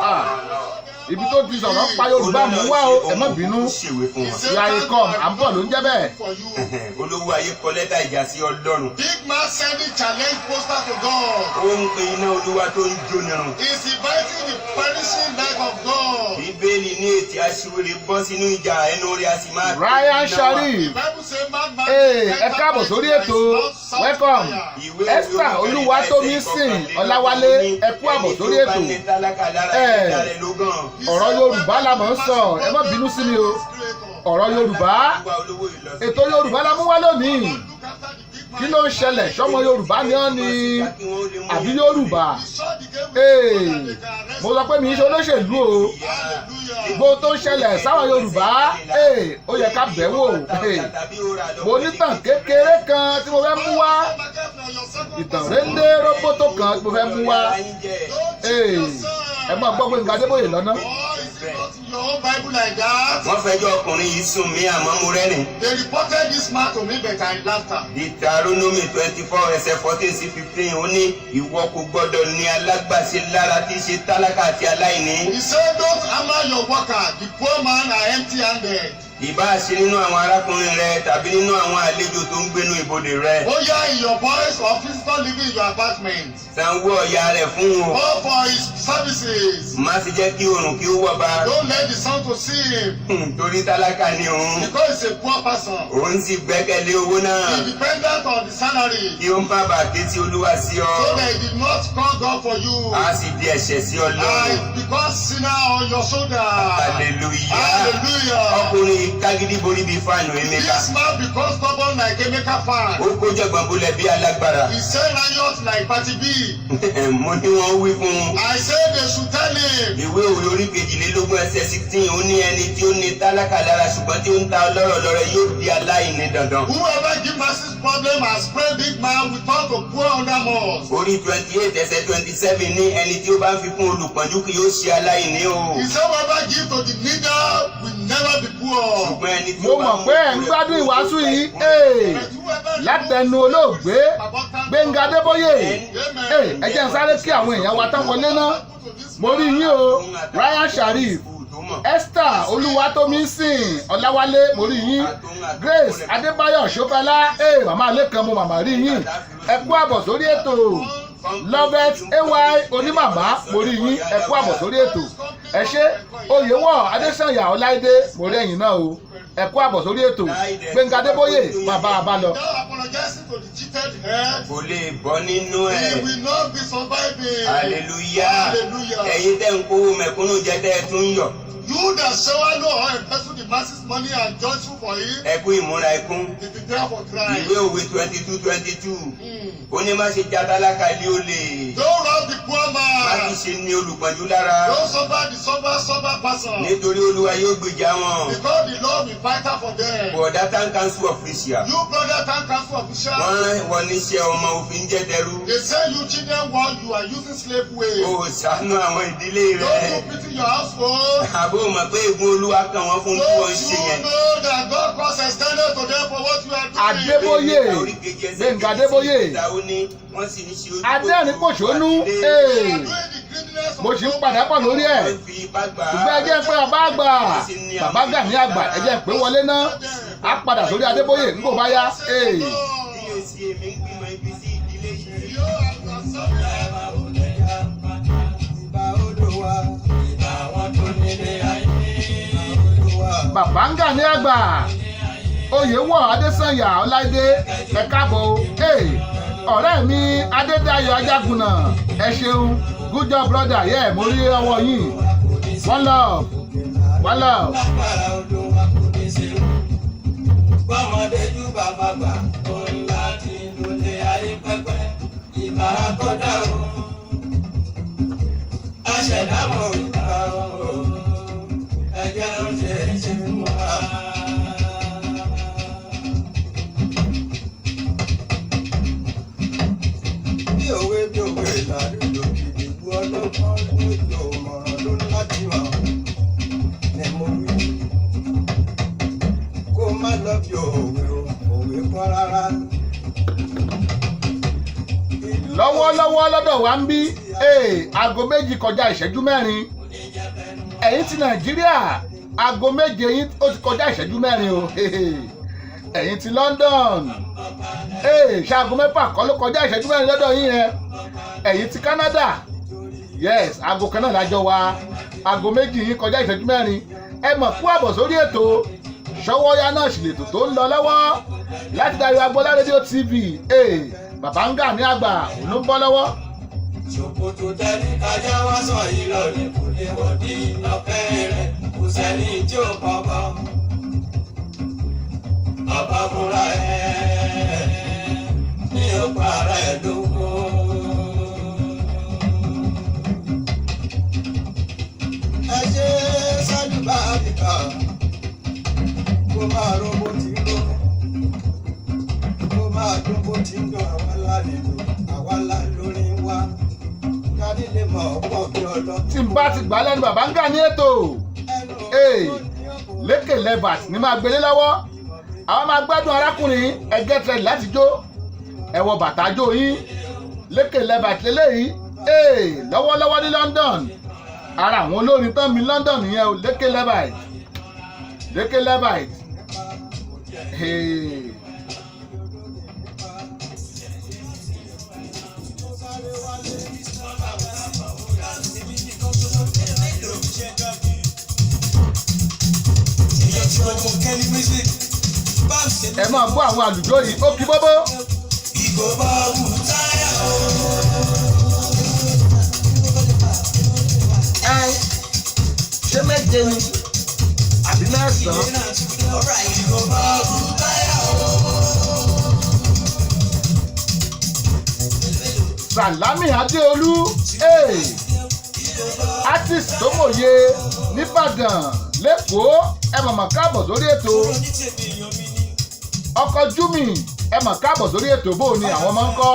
Speaker 2: Ah, ibi tó ti sọ̀rọ̀ ń pa Yorùbá mò ń wá o, ẹ má bínú.
Speaker 5: Ṣèwé fún wọn.
Speaker 2: Ìyá ikọ̀ à ń bọ̀ ló ń jẹ́ bẹ́ẹ̀.
Speaker 6: For you.
Speaker 5: Olówó ayé kọ lẹ́tà ìjà sí Ọlọ́run.
Speaker 6: Big man sending challenge poster to God.
Speaker 5: Ó ń pe iná Olúwa tó ń jónirun.
Speaker 6: He's inviting the punishing knife of God.
Speaker 5: Bíbélì ní ètí aṣiwèrè bọ́ sínú ìjà, ẹnu rẹ̀ a sì máa.
Speaker 2: Ryan Sharif.
Speaker 6: The Bible say man man.
Speaker 2: Ee, ẹ káàbọ̀ sórí ètò, welcome. Esther Olúwatómisìn Ọláwálé, ẹ kú àbọ̀ sórí ètò. Ẹ, ọ̀rọ̀ Yorùbá la mọ̀ ń sọ, ẹ má bínú sí mi o. Ọ̀rọ̀ Yorùbá, ètò Yorùbá la mú wá lónìí. Kí ló ń ṣẹlẹ̀? Sọ́mọ Yorùbá ni ọ́ ni àbí Yorùbá? Ee, mo sọ pé mi ń ṣe olóṣèlú o. Gbogbo tó ń ṣẹlẹ̀ sáwọn Yorùbá, ee, ó yẹ ká bẹ̀ wò. Ee, mo nítàn kékeré kan tí mo fẹ́ mú wá, ìtàn réńdé róbótó kan tí mo fẹ́ mú wá. Ee, ẹ máa gbọ́ Gbénga Adébóyè lọ́nà.
Speaker 6: Your own Bible like that.
Speaker 5: Wọ́n fẹjọ́ ọkùnrin yìí sùn mí, àmọ́ mo rẹ́rìn.
Speaker 6: They reported this man to me, but I laughed.
Speaker 5: Deuteronomy 24 ẹsẹ̀ 14 sí 15, ó ní ìwọ kò gbọ́dọ̀ ní alágbàṣe lára tí í ṣe tálákà àti aláìní.
Speaker 6: He said, "Don't hammer your worker. The poor man are empty-handed."
Speaker 5: Ìbá ṣe nínú àwọn arákùnrin rẹ tàbí nínú àwọn àlejò tó ń gbénú ibodè rẹ.
Speaker 6: Oh yeah, in your boys or visitor living in your apartment.
Speaker 5: Sanwó ọ̀yà rẹ̀ fún o.
Speaker 6: All for his services.
Speaker 5: Má sì jẹ́ kí oòrùn kí ó wọ̀ bá.
Speaker 6: Don't let the sun to see him.
Speaker 5: Torí tálákà ni òun.
Speaker 6: Because he's a poor person.
Speaker 5: Òun sì gbẹ́kẹ̀lé owó náà.
Speaker 6: He dependent on the salary.
Speaker 5: Kí ó má bàa ké sí Olúwa sí ọ.
Speaker 6: So that he did not call God for you.
Speaker 5: Á sì di ẹ̀ṣẹ̀ sí Ọlọ́run.
Speaker 6: And because sinner on your shoulder.
Speaker 5: Hallelujah.
Speaker 6: Hallelujah.
Speaker 5: Ọkùnrin yìí kágídí borí bíi fáànù Emeka.
Speaker 6: This man becomes stubborn like Emeka
Speaker 5: Ó
Speaker 6: fan.
Speaker 5: kó jọ̀gbọ̀n bolẹ̀ bí alágbára.
Speaker 6: He say riot like Party B.
Speaker 5: Mo ní wọ́n wí fún un.
Speaker 6: I say they should tell him.
Speaker 5: Ìwé òwe orí 22 ẹsẹ̀ 16, ó ní ẹni tí ó ní tálákà lára ṣùgbọ́n tí ó ń ta ọlọ́rọ̀ lọ́rẹ yóò di aláìní dandan.
Speaker 6: Whoever give masses problem and spray big man will turn to poor under must.
Speaker 5: Orí 28 ẹsẹ̀ 27 ní ẹni tí ó bá ń fi fún olùpọ́njú kì yóò ṣe aláìní o.
Speaker 6: He say whoever give to the needy will never be poor.
Speaker 5: Ṣùgbọ́n ẹni tí
Speaker 2: Mo
Speaker 5: ó bá
Speaker 2: mọ̀
Speaker 5: mú
Speaker 2: pé ẹ̀ ń
Speaker 5: rẹ̀
Speaker 2: gbádùn
Speaker 5: kúrò
Speaker 2: ìwàásù
Speaker 5: nípa
Speaker 2: yìí.
Speaker 5: ìkún.
Speaker 2: Ee,
Speaker 6: But whoever
Speaker 2: látẹnu olóògbé Gbẹ̀ngà Adébóyè. Ee, ẹ jẹ́ n sáré kí àwọn èèyàn wa tán wọlé ná. Mo rí yín o, Ryan Sharif, Esther Olúwatómísìn Ọláwálé, mo rí yín. Grace Adébáyọ̀ Ṣọfẹlá, ee, màmá Lẹ́kan, mo màmá rí yín. Ẹ kú àbọ̀ sórí ètò. Lovet ay onímàmá, mo rí yín. Ẹ kú àbọ̀ sórí ètò. Ẹ ṣé. Oyèwọ̀ Adésànyà Ọláìdé, mo rí ẹ̀yin náà o. Ẹ kú àbọ̀ sórí ètò. Gbẹ̀ngà Adébóyè, bàbá àbálọ.
Speaker 6: Without apologizing to the cheated head,
Speaker 5: Kò lè bọ́ nínú
Speaker 6: he
Speaker 5: ẹ̀.
Speaker 6: will not be surviving.
Speaker 5: Hallelujah.
Speaker 6: Hallelujah.
Speaker 5: Ẹ̀yin tẹ́ ń kówó mẹ̀kúnnù jẹ tẹ́ ẹ tún ń yọ̀.
Speaker 6: You that swallow or embezzle the masses money and judge you for it,
Speaker 5: Ẹ kú ìmúra ikún.
Speaker 6: be prepared for crime.
Speaker 5: Ìwé òwe 22:22. Ó ní má ṣe já tálákà ilé olè.
Speaker 6: Don't rob the poor
Speaker 5: Má
Speaker 6: man.
Speaker 5: sì ṣe ní olùpọ́njú lára.
Speaker 6: Don't suffer the sober, sober person.
Speaker 5: Nítorí Olúwa yóò gbèjà wọn.
Speaker 6: Because the Lord will fight out for them.
Speaker 5: Bọ̀dá town council official.
Speaker 6: You brother town council official,
Speaker 5: Wọ́n rán wọn níṣẹ́ ọmọ òfin jẹ́ tẹrú.
Speaker 6: they send you children while you are using slave way.
Speaker 5: O ò ṣàánú àwọn ìdílé
Speaker 6: Don't
Speaker 5: rẹ̀.
Speaker 6: you pity your household?
Speaker 5: Àbó mọ̀ pé ègún Olúwa kàn wọ́n fún bí wọ́n
Speaker 6: Don't
Speaker 5: ń ṣe
Speaker 6: you
Speaker 5: yẹn.
Speaker 6: know that God caused extended to them for what you are doing?
Speaker 2: Adébóyè, Gbẹ̀ngà Adébóyè.
Speaker 5: Wọ́n sì ń ṣe ojú
Speaker 2: Adẹ́rìn-pòṣónú,
Speaker 5: àti
Speaker 2: ee,
Speaker 6: You are doing the greediness of
Speaker 2: mo sì ń padà bọ̀ lórí ẹ̀.
Speaker 5: Wọ́n fi ipá gbà á.
Speaker 2: Ṣùgbọ́n ẹ jẹ́ pé bàbá àgbà, bàbá Gani àgbà, ẹ jẹ́ pé wọlé ná. Á padà sórí Adébóyè ńgbò bá yá. Ee.
Speaker 5: Kíyèsí, èmi ń gbìmọ̀ ibi sí ìdílé yìí.
Speaker 6: You are serving
Speaker 2: Bàbá ń Gani àgbà, Oyèwọ̀ Adésànyà Ọláìdé, ẹ káàbọ̀ o. Ee, ọ̀rẹ́ mi Adédayọ̀ Ajágunà, ẹ ṣeun. Good job, brother. Yeah, mo rí ọwọ́ yín. One love, one love.
Speaker 1: Lágbára olúwa kò ní ṣe wú. Bọ́mọdé jù bàbá gbà, òun láti lólè ayé pẹ́pẹ́. Ìbára kọ́dá o. Aṣẹ̀dá mọ̀ ìgbà o. Ẹ̀jẹ̀ ń ṣe é ṣe fún wa. Bí òwe bí òwe làlúlò ìdìbò ọlọ́gbọ́n lójú òmọ̀ràn ló ń láti mọ̀ ni mo wí. Kó má lọ bí òwe o, òwe kọ́ rárá.
Speaker 2: Lọ́wọ́lọ́wọ́ lọ́dọ̀ wa ń bí, ee, 2:04. Ẹ̀yin ti Nàìjíríà, 7:00 yín ó ti kọjá ìṣẹ́jú mẹ́rin o. Ẹ̀yin ti London, ee, ṣe 6:00 kọ́ ló kọjá ìṣẹ́jú mẹ́rin lọ́dọ̀ yín yẹn? Ẹ̀yin ti Canada, yes, aago kan náà lájọ wa, 2:00 yín kọjá ìṣẹ́jú mẹ́rin. Ẹ mọ̀ kú àbọ̀ sórí ètò Ṣọwọ́yá náà sì lètò tó ń lọ lọ́wọ́ láti Dayọ̀ Agboola Rédíò TV. Ee, bàbá ń Gani àgbà, òun ló ń bọ́ lọ́wọ́.
Speaker 1: Ṣòkòtò tẹ́lí kájá wá sọ yìí lọ ní kò lè wọ̀dí ọ̀fẹ́ rẹ̀ kò sẹ́ni tí ó kọ̀ọ̀kan. Ọba fúnra ẹ̀ ní ọ̀pá ara ẹ̀ lóko. Ẹ ṣe sálùbáríkà kó máa ró bó ti ró kó máa dún bó ti ń dún, àwa lálejò àwa lá lórí wa kárí lè mọ̀ ọ̀pọ̀ bí ọlọ́.
Speaker 2: Tí n bá ti gbà á lẹ́nu bàbá ń Gani ètò, ee, Lékè Levert ní máa gbélé lọ́wọ́. Àwọn máa gbádùn arákùnrin. Ẹ get ready láti jó, ẹ wọ bàtà jó yín. Lékè Levert lélẹ́yìí. Ee, lọ́wọ́lọ́wọ́ ní London, ara àwọn olórin tán mi London nìyẹn o. Lékè Levert, Lékè Levert. Hey. Ẹ máa gbọ́ àwọn àlùjọ yìí, ó kí bóbó.
Speaker 7: Ẹ ṣé méje ni àbí mẹ́sàn-án?
Speaker 2: Sàlámì Adéolú, hey, artist tó mòye nìbàdàn lẹ́kọ̀ọ́, ẹ mọ̀mọ́ káàbọ̀ sórí ètò. Ọkọ̀ Júmì, ẹ mọ̀ káàbọ̀ sórí ètò. Bó ni àwọn ọmọ ń kọ́?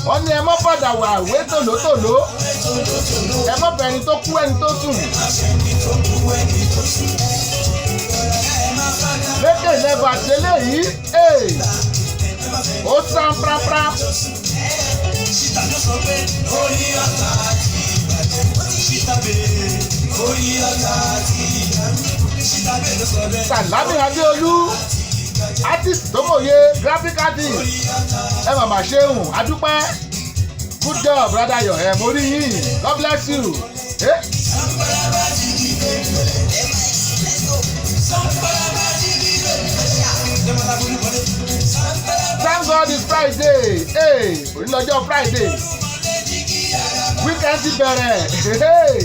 Speaker 2: Wọ́n ní ẹ mọ́ padà wà wé tòlótòló, ẹ mọ́ bẹ ẹni tó kú ẹni tó sùn. Lékè lẹ́bù àtẹlẹ́ yìí, ó sàn prápra. Sàlámì Adéolú, artist tó mòye, graphic artist, ẹ màmá ṣeun, adúpẹ́. Good job, brother Ayọ̀, ẹ mo rí yín. God bless you. Eh? Thank God it's Friday. Hey, òní lọ́jọ́ Friday. Weekend ti bẹ̀rẹ̀. Hey.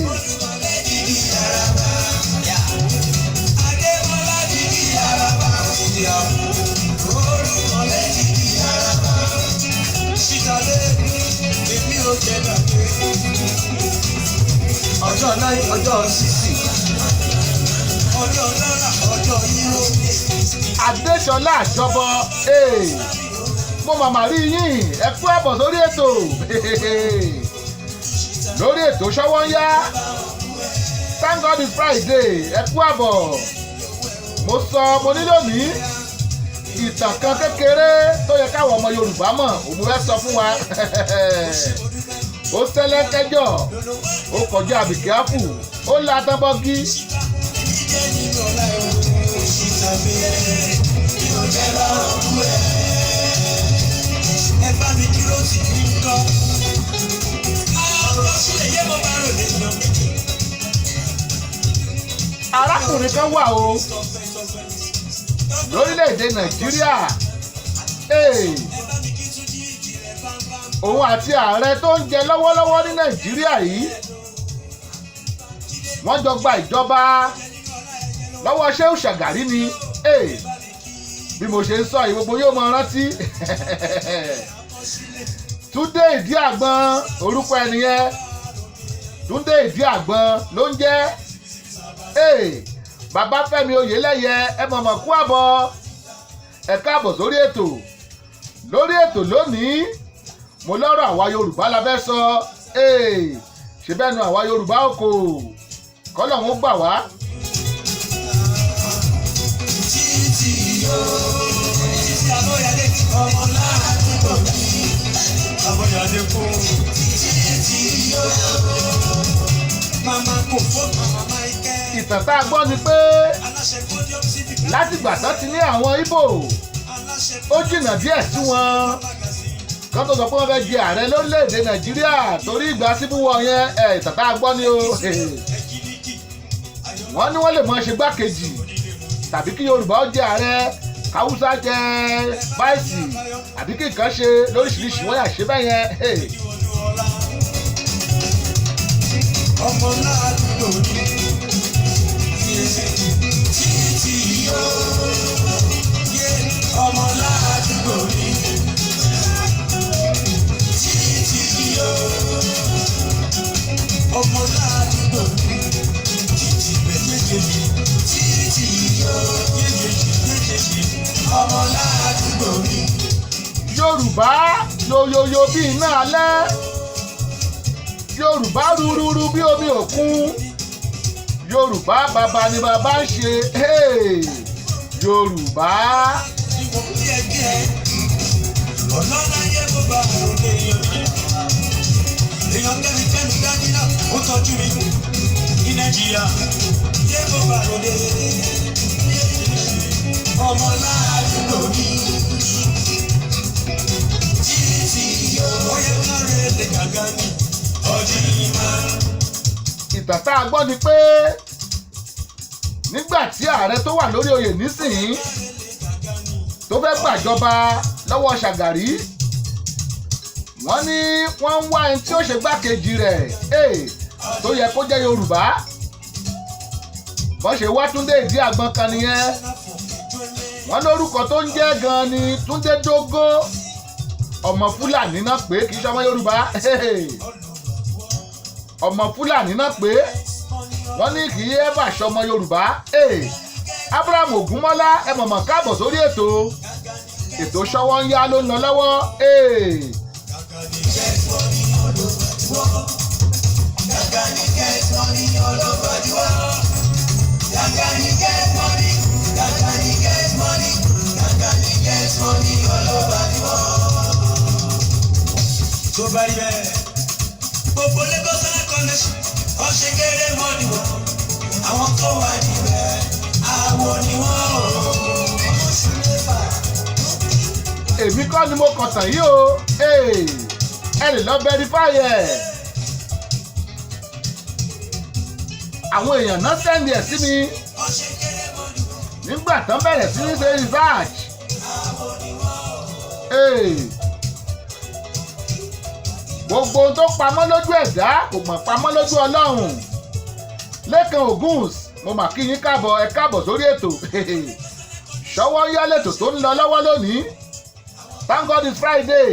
Speaker 1: Ọjọ́ náà, ọjọ́ sísì, ọjọ́ náírà, ọjọ́ yíyó.
Speaker 2: Adéṣọlá Àjọbọ, hey. Mo màmá rí yín, ẹ kú àbọ̀ sórí ètò. Lórí ètò Ṣọwọ́ ń yá. Thank God it's Friday, ẹ kú àbọ̀. Mo sọ mo ní lónìí ìtàn kan kékeré tó yẹ káwọn ọmọ Yorùbá mọ̀, òun fẹ́ sọ fún wa. Ó ṣẹlẹ̀ kẹjọ, ó kọjá àbìkẹ́fù, ó la tán bọ́gí.
Speaker 1: Ẹ bá mi dúró tì í nǹkan. Ọ̀rọ̀ sílẹ̀ yé mo bá rò lè lọ.
Speaker 2: Arákùnrin kan wà o lórílẹ̀‐èdè Nàìjíríà. Hey, òun àti ààrẹ tó ń jẹ lọ́wọ́lọ́wọ́ ní Nàìjíríà yìí, wọ́n jọ gba ìjọba lọ́wọ́ Shehu Shagari ni. Hey, bí mo ṣe ń sọ yìí, gbogbo yóò mọ rántí. Túndé Ìdí Àgbọn orúkọ ẹnìyẹn, Túndé Ìdí Àgbọn ló ń jẹ́. Hey, bàbá Fẹ́mi Oyèlẹ́yẹ, ẹ mọ̀mọ̀ kú àbọ̀, ẹ káàbọ̀ sórí ètò. Lórí ètò lónìí, mo lọ́rọ̀ àwa Yorùbá la fẹ́ sọ. Hey, ṣe bẹ́ẹ̀ nu àwa Yorùbá ò kò kọ́lọ̀ ń gbà wá.
Speaker 1: Títí yóò títí Abóyadé ọmọ ládùúgbò mi. Abóyadé kú. Títí yóò màmá kò fún màmá Michael.
Speaker 2: Ìtàn tá a gbọ́ ni pé
Speaker 1: Aláṣẹ Podium TV.
Speaker 2: látìgbà tán ti ní àwọn Ìgbò
Speaker 1: Aláṣẹ
Speaker 2: ó jìnnà díẹ̀ sí wọn kán tó sọ pé wọ́n fẹ́ di ààrẹ lórílẹ̀‐èdè Nàìjíríà torí ìgbà síbúwọ̀ yẹn. Ẹ̀ ìtàn tá a gbọ́ ni o.
Speaker 1: Ẹ̀kíníkì.
Speaker 2: Wọ́n ní wọ́n lè máa ṣe gbákejì tàbí kí Yorùbá ó jẹ ààrẹ, káwúsá jẹ báìsì, àbí kí nǹkan ṣe lóríṣiríṣi, wọ́n yà ṣe bẹ́ẹ̀ yẹn. Hey.
Speaker 1: Ọmọ ládùúgbò mi. Títí yóò yé ọmọ ládùúgbò mi. Títí yóò ọmọ ládùúgbò mi. Títí méjèèjì. Títí yóò yéjèèjì méjèèjì. Ọmọ ládùúgbò mi.
Speaker 2: Yorùbá yoyoyo bí iná alẹ́, Yorùbá rúrúrú bí omi òkun. Yorùbá bàbá ni bàbá ń ṣe. Hey! Yorùbá.
Speaker 1: Ọlọ́láyé mo bá òde èèyàn mi. Èèyàn kẹ́mi kẹ́mi dání náà, ó tọ́jú mi ní Nàìjíríà. Yé mo bá òde ọmọ láàdúgbò mi. Títí yóò yẹ kárẹ̀ lè gàgà mi. Ọdún yìí máa.
Speaker 2: Ìtàn tá a gbọ́ ni pé nígbà tí ààrẹ tó wà lórí oyè nísìnyí tó fẹ́ gbàjọba lọ́wọ́ Ṣàgàrí, wọ́n ní wọ́n ń wá ẹni tí ó ṣe gbákejì rẹ̀, tó yẹ kó jẹ́ Yorùbá. Bọ́n ṣe wá Túndé Ìdí Àgbọn kan nìyẹn. Wọ́n lórúkọ tó ń jẹ́ gan ni Túndé Dógó, ọmọ Fúlàní náà pé kì í ṣọmọ Yorùbá. Ọmọ Fúlàní náà pé wọ́n ní kì í ẹ́fà ṣọmọ Yorùbá. Abraham Ògúnmọ́lá, ẹ mọ̀mọ́ káàbọ̀ sórí ètò. Ètò Ṣọwọ́ ń Yá ló ń lọ lọ́wọ́.
Speaker 1: Tó bá rí bẹ́ẹ̀, gbogbo Lagos Island Connection wọ́n ṣe kéré mọ́ ni wọ́n. Àwọn tó wà níbẹ̀, àwọ̀ ni wọ́n o.
Speaker 2: Èmi kọ́ ni mo kàn tàn yìí o. Ẹ lè lọ verify ẹ̀. Àwọn èèyàn náà send ẹ̀ sí mi nígbà tán bẹ̀rẹ̀ sí ní ṣe research. Gbogbo ohun tó pamọ́ lójú ẹ̀dá kò mọ̀ pamọ́ lójú Ọlọ́run. Lẹ́kan Ògúns, mo mà kí yín káàbọ̀, ẹ káàbọ̀ sórí ètò Ṣọwọ́ ń Yá lẹ́tò tó ń lọ lọ́wọ́ lónìí. Thank God it's Friday.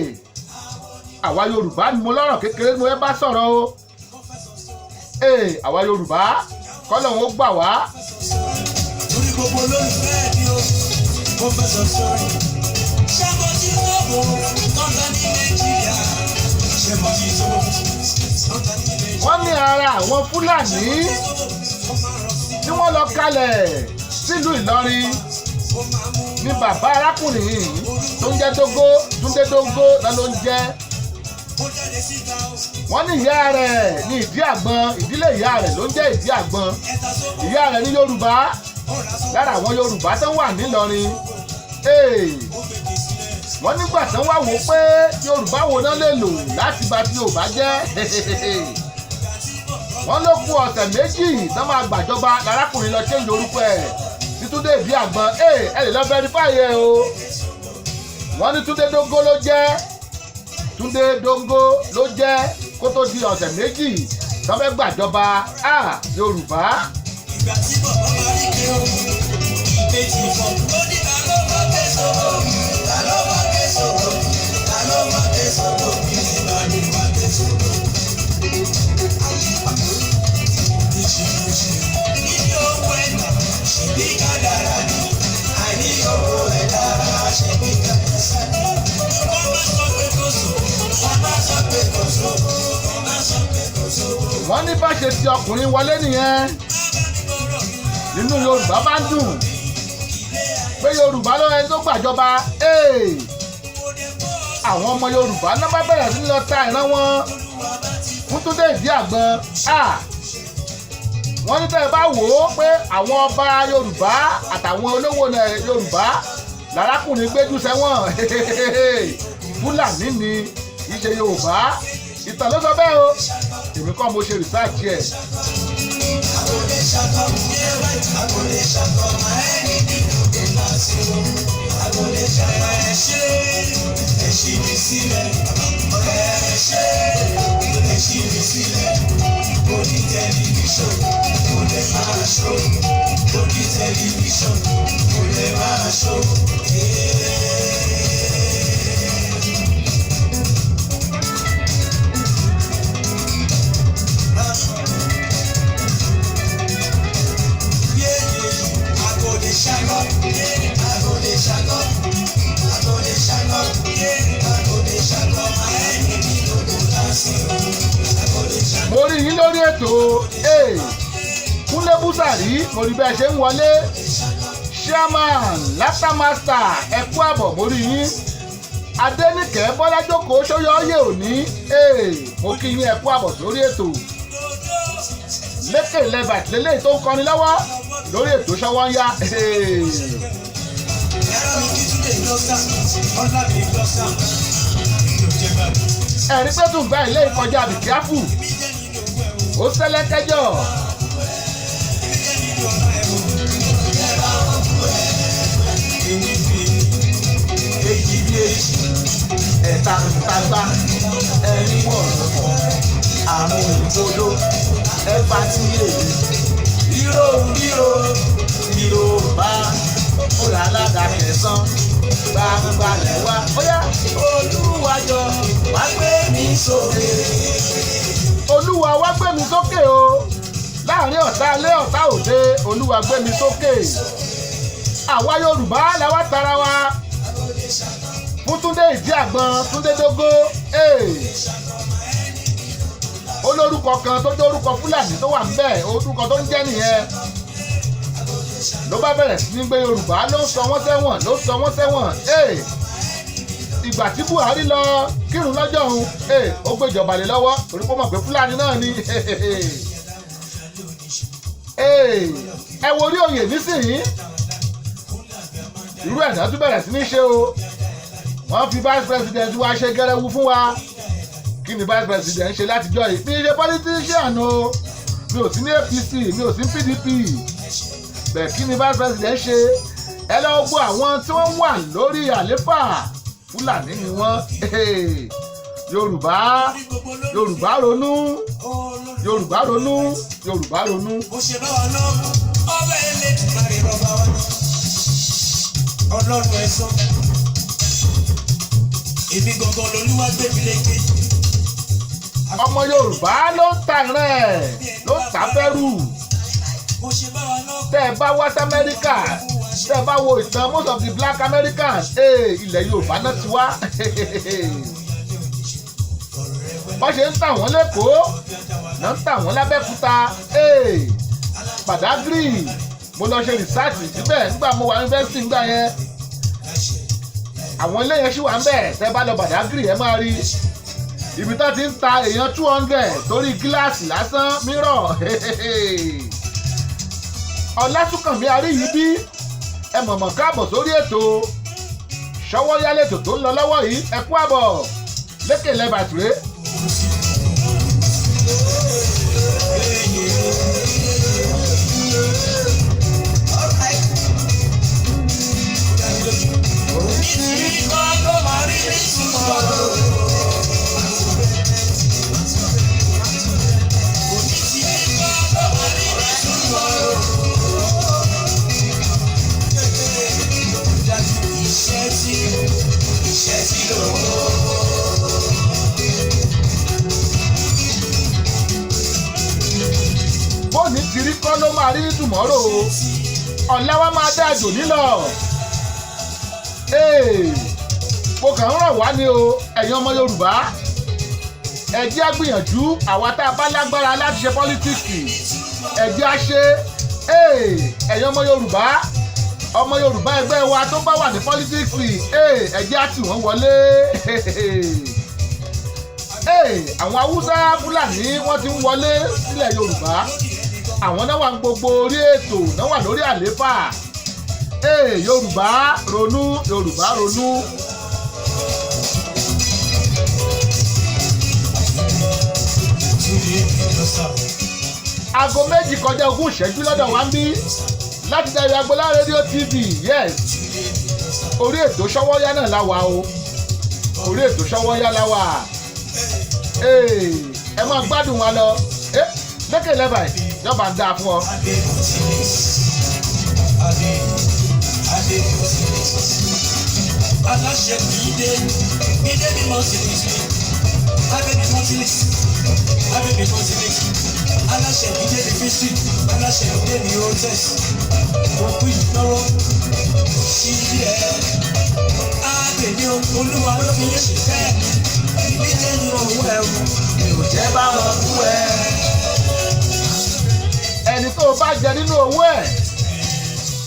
Speaker 2: Àwa Yorùbá ni mo lọ́rọ̀ kékeré ni mo fẹ́ bá sọ̀rọ̀ o. Ee, àwa Yorùbá, kọ́lọ́hún ó gbà wá.
Speaker 1: Torí gbogbo olólùfẹ́ mi o, mo fẹ́ sọ sórí. Ṣé mo ti sọ́bù tọ́ta ní Nàìjíríà? Ṣé mo ti sọ́bù tọ́ta ní Nàìjíríà?
Speaker 2: Wọ́n ní ara àwọn Fúlàní tí wọ́n lọ kalẹ̀ sílùú Ìlọrin ní bàbá arákùnrin yìí tó ń jẹ́ Dógó, Túndé Dógó náà ló ń jẹ́. Wọ́n ní ìyá rẹ̀ ní Ìdí Àgbọn, ìdílé ìyá rẹ̀ ló ń jẹ́ Ìdí Àgbọn. Ìyá rẹ̀ ní Yorùbá, lára àwọn Yorùbá tó wà nílọrin. Wọ́n nígbà tán wá wò ó pé Yorùbá wo náà lè lò láti bà ti Yorùbá jẹ́. Wọ́n ló kù ọ̀sẹ̀ 2 tán máa gbàjọba lárákùnrin lọ change orúkọ ẹ̀ sí Túndé Ìdí Àgbọn. Ẹ lè lọ verify ẹ o. Wọ́n ní Túndé Dógó ló jẹ́, Túndé Dógó ló jẹ́ kó tó di ọ̀sẹ̀ 2 tán fẹ́ gbàjọba. Yorùbá.
Speaker 1: Ìgbà tí bàbá máa rí pé o, ìbejì fọ̀. Ó ní ta ló bá ké sọ́kò? Ta ló bá ké sọ́kò? Ta ló bá ké sọ́kò? Kí ni bá ní bá ké sọ́kò? Níbi owó ẹ̀dá, ṣèbí kádàrá ni. Àìní owó ẹ̀dá, ṣèbí kádàrá ni. Wọ́n bá sọ pé kò sówó, wọ́n bá sọ pé kò sówó, wọ́n bá sọ pé kò sówó.
Speaker 2: Wọ́n ní bá ṣe ti ọkùnrin wọlé nìyẹn. Nínú Yorùbá bá ń dùn pé Yorùbá ló ẹni tó gbàjọba. Àwọn ọmọ Yorùbá náà bá bẹ̀rẹ̀ sí lọ ta ìran wọn fún Túndé Ìdí Àgbọn. Wọ́n ní tẹ́ ẹ bá wò ó pé àwọn ọba Yorùbá àtàwọn olówó Yorùbá lárákùnrin gbéjú sẹ́wọ̀n. Fúlàní ni, kì í ṣe Yorùbá. Ìtàn ló sọ bẹ́ẹ̀ o, èmi kọ́ mo ṣe research ẹ̀. Mo rí yín lórí ètò. Kúnlé. Kúnlé Búsàrí, mo rí bẹ́ẹ̀ ṣe ń wọlé. Chairman Laughter Master, ẹ kú àbọ̀, mo rí yín. Adéníkẹ́ Bọ́lájókòó Ṣóyọ́yè òní, mo kí yín, ẹ kú àbọ̀ sórí ètò. Lékè Lẹ́bàt lélẹ́yìí tó ń kọrin lọ́wọ́ lórí ètò Ṣọwọ́ ń Yá. Ẹ̀rí pé tún gba ilé ìkọjá bìkíáfù ó sẹ́lẹ̀kẹ́jọ́.
Speaker 1: Èjì bí èjì, ẹ̀ta tàgbà, ẹ̀rin wọ̀rọ̀kọ̀, àrùn ìkodò, ẹ̀fà tí èyí, rírò rírò rírò bá ọ̀là aládàkẹ̀sán gbangba lẹ́wà.
Speaker 2: Ó yá.
Speaker 1: Olúwàjọ wá gbé mi sókè.
Speaker 2: Olúwa wá gbé mi sókè o, láàrin ọ̀tá ilé, ọ̀tá òde, Olúwa gbé mi sókè. Àwa Yorùbá la wá tara wa fún Túndé Ìdí Àgbọn, Túndé Dógó. Ó lórúkọ kan tó jẹ́ orúkọ Fúlàní tó wà ńbẹ̀, orúkọ tó ń jẹ́ nìyẹn. Ló bá bẹ̀rẹ̀ sí ní gbé Yorùbá, ló ń sọ wọ́n sẹ́wọ̀n, ló ń sọ wọ́n sẹ́wọ̀n. Ìgbà tí Buhari lọ kírun lọ́jọ́ òun, ó gbéjọba lé lọ́wọ́ torí pé ó mọ̀ pé Fúlàní náà ni. Ẹ wo orí oyè nísìnyí, irú ẹ̀dá tún bẹ̀rẹ̀ sí ní ṣe o. Wọ́n fi vice president wa ṣe gẹrẹwu fún wa. Kí ni vice president ṣe látijọ́ yìí? Mi ṣe politician o, mi ò sí ní APC, mi ò sí ní PDP. Bẹ́ẹ̀, kí ni vice president ṣe? Ẹ lọ gbọ́, àwọn tí wọ́n wà lórí àléfà, Fúlàní ni wọ́n. Yorùbá, Yorùbá ronú, Yorùbá ronú, Yorùbá ronú.
Speaker 1: Bó ṣe bá wa náà, ọba Elédùmarè rọba wa, Ọlọ́run ẹ̀sán, èmi gangan lolúwa gbé mi lékè.
Speaker 2: Ọmọ Yorùbá ló ń ta ìran ẹ̀, ló ń ta fẹ́rù.
Speaker 1: Bó ṣe bá wa náà.
Speaker 2: Tẹ́ ẹ bá wá sí Amẹ́ríkà, tẹ́ ẹ bá wo ìtàn most of the black Americans, ilẹ̀ Yorùbá náà ti wá. Wọ́n ṣe ń tà wọ́n lẹ́kọ̀ọ́ náà ń tà wọ́n lábẹ́kúta, Badagry. Mo lọ ṣe research síbẹ̀ nígbà mo wà yunifásitì nígbà yẹn. Àwọn ilé yẹn ṣì wà ń bẹ̀. Tẹ́ bá lọ Badagry, ẹ máa rí ibi tó ti ń ta èèyàn 200 torí gíláàsì lásán mírọ̀. Ọlásùnkànmí Aríyìíbí, ẹ mọ̀mọ̀ káàbọ̀ sórí ètò Ṣọwọ́yálẹ̀tò tó ń lọ lọ́wọ́ yìí. Ẹ kú àbọ̀. Lékè lẹ́bàtúrẹ́.
Speaker 1: Nítorí kan ló máa rí ní túmọ̀rọ̀. Oníṣìírí kan ló máa rí ní túmọ̀rọ̀. Dájú iṣẹ́ tí lówó.
Speaker 2: Bóòní tìrí kọ́ ló máa rí tùmọ́rò o, ọ̀la wa máa dá àjò nílọ. Mo kàn ń rọ̀ wá ní o, ẹ̀yin ọmọ Yorùbá, ẹ jẹ́ á gbìyànjú. Àwa tá a bá lágbára láti ṣe pọ́lítíìkì, ẹ jẹ́ á ṣe. Ẹ̀yin ọmọ Yorùbá, ọmọ Yorùbá ẹgbẹ́ wa tó bá wà ní pọ́lítíìkì, ẹ jẹ́ á tì wọ́n wọlé. Àwọn Haúsá Fúlàní, wọ́n ti ń wọlé sílẹ̀ Yorùbá. Àwọn náà wà ní gbogbo orí ètò náà, wà lórí àléfà. Yorùbá ronú, Yorùbá ronú. Aago 2 kọjá 20 ìṣẹ́jú lọ́dọ̀ wa ń bí láti Dayọ̀ Agboola Rédíò TV. Yes, orí ètò Ṣọwọ́yá náà la wà o, orí ètò Ṣọwọ́yá la wà. Ẹ máa gbádùn wa lọ. Lékè lẹ́bàá yọba ń dáa fún ọ.
Speaker 1: Adé Mọ̀tílẹ̀, Adé, Adé Mọ̀tílẹ̀, aláṣẹ Bídé, Bídé mi Mọ̀tílẹ̀, Adé mi Mọ̀tílẹ̀, Adé mi Mọ̀tílẹ̀, aláṣẹ Bídé mi Físì, aláṣẹ Bídé mi Hotels, òkú ìnáwó, sílẹ̀, Adé mi Olúwa ló fi yín ṣe fẹ́ mi, Bídé ni owó ẹ̀rù, mi ò jẹ́ bá wọn kú ẹ.
Speaker 2: Ẹni tó o o bá jẹ nínú owó ẹ̀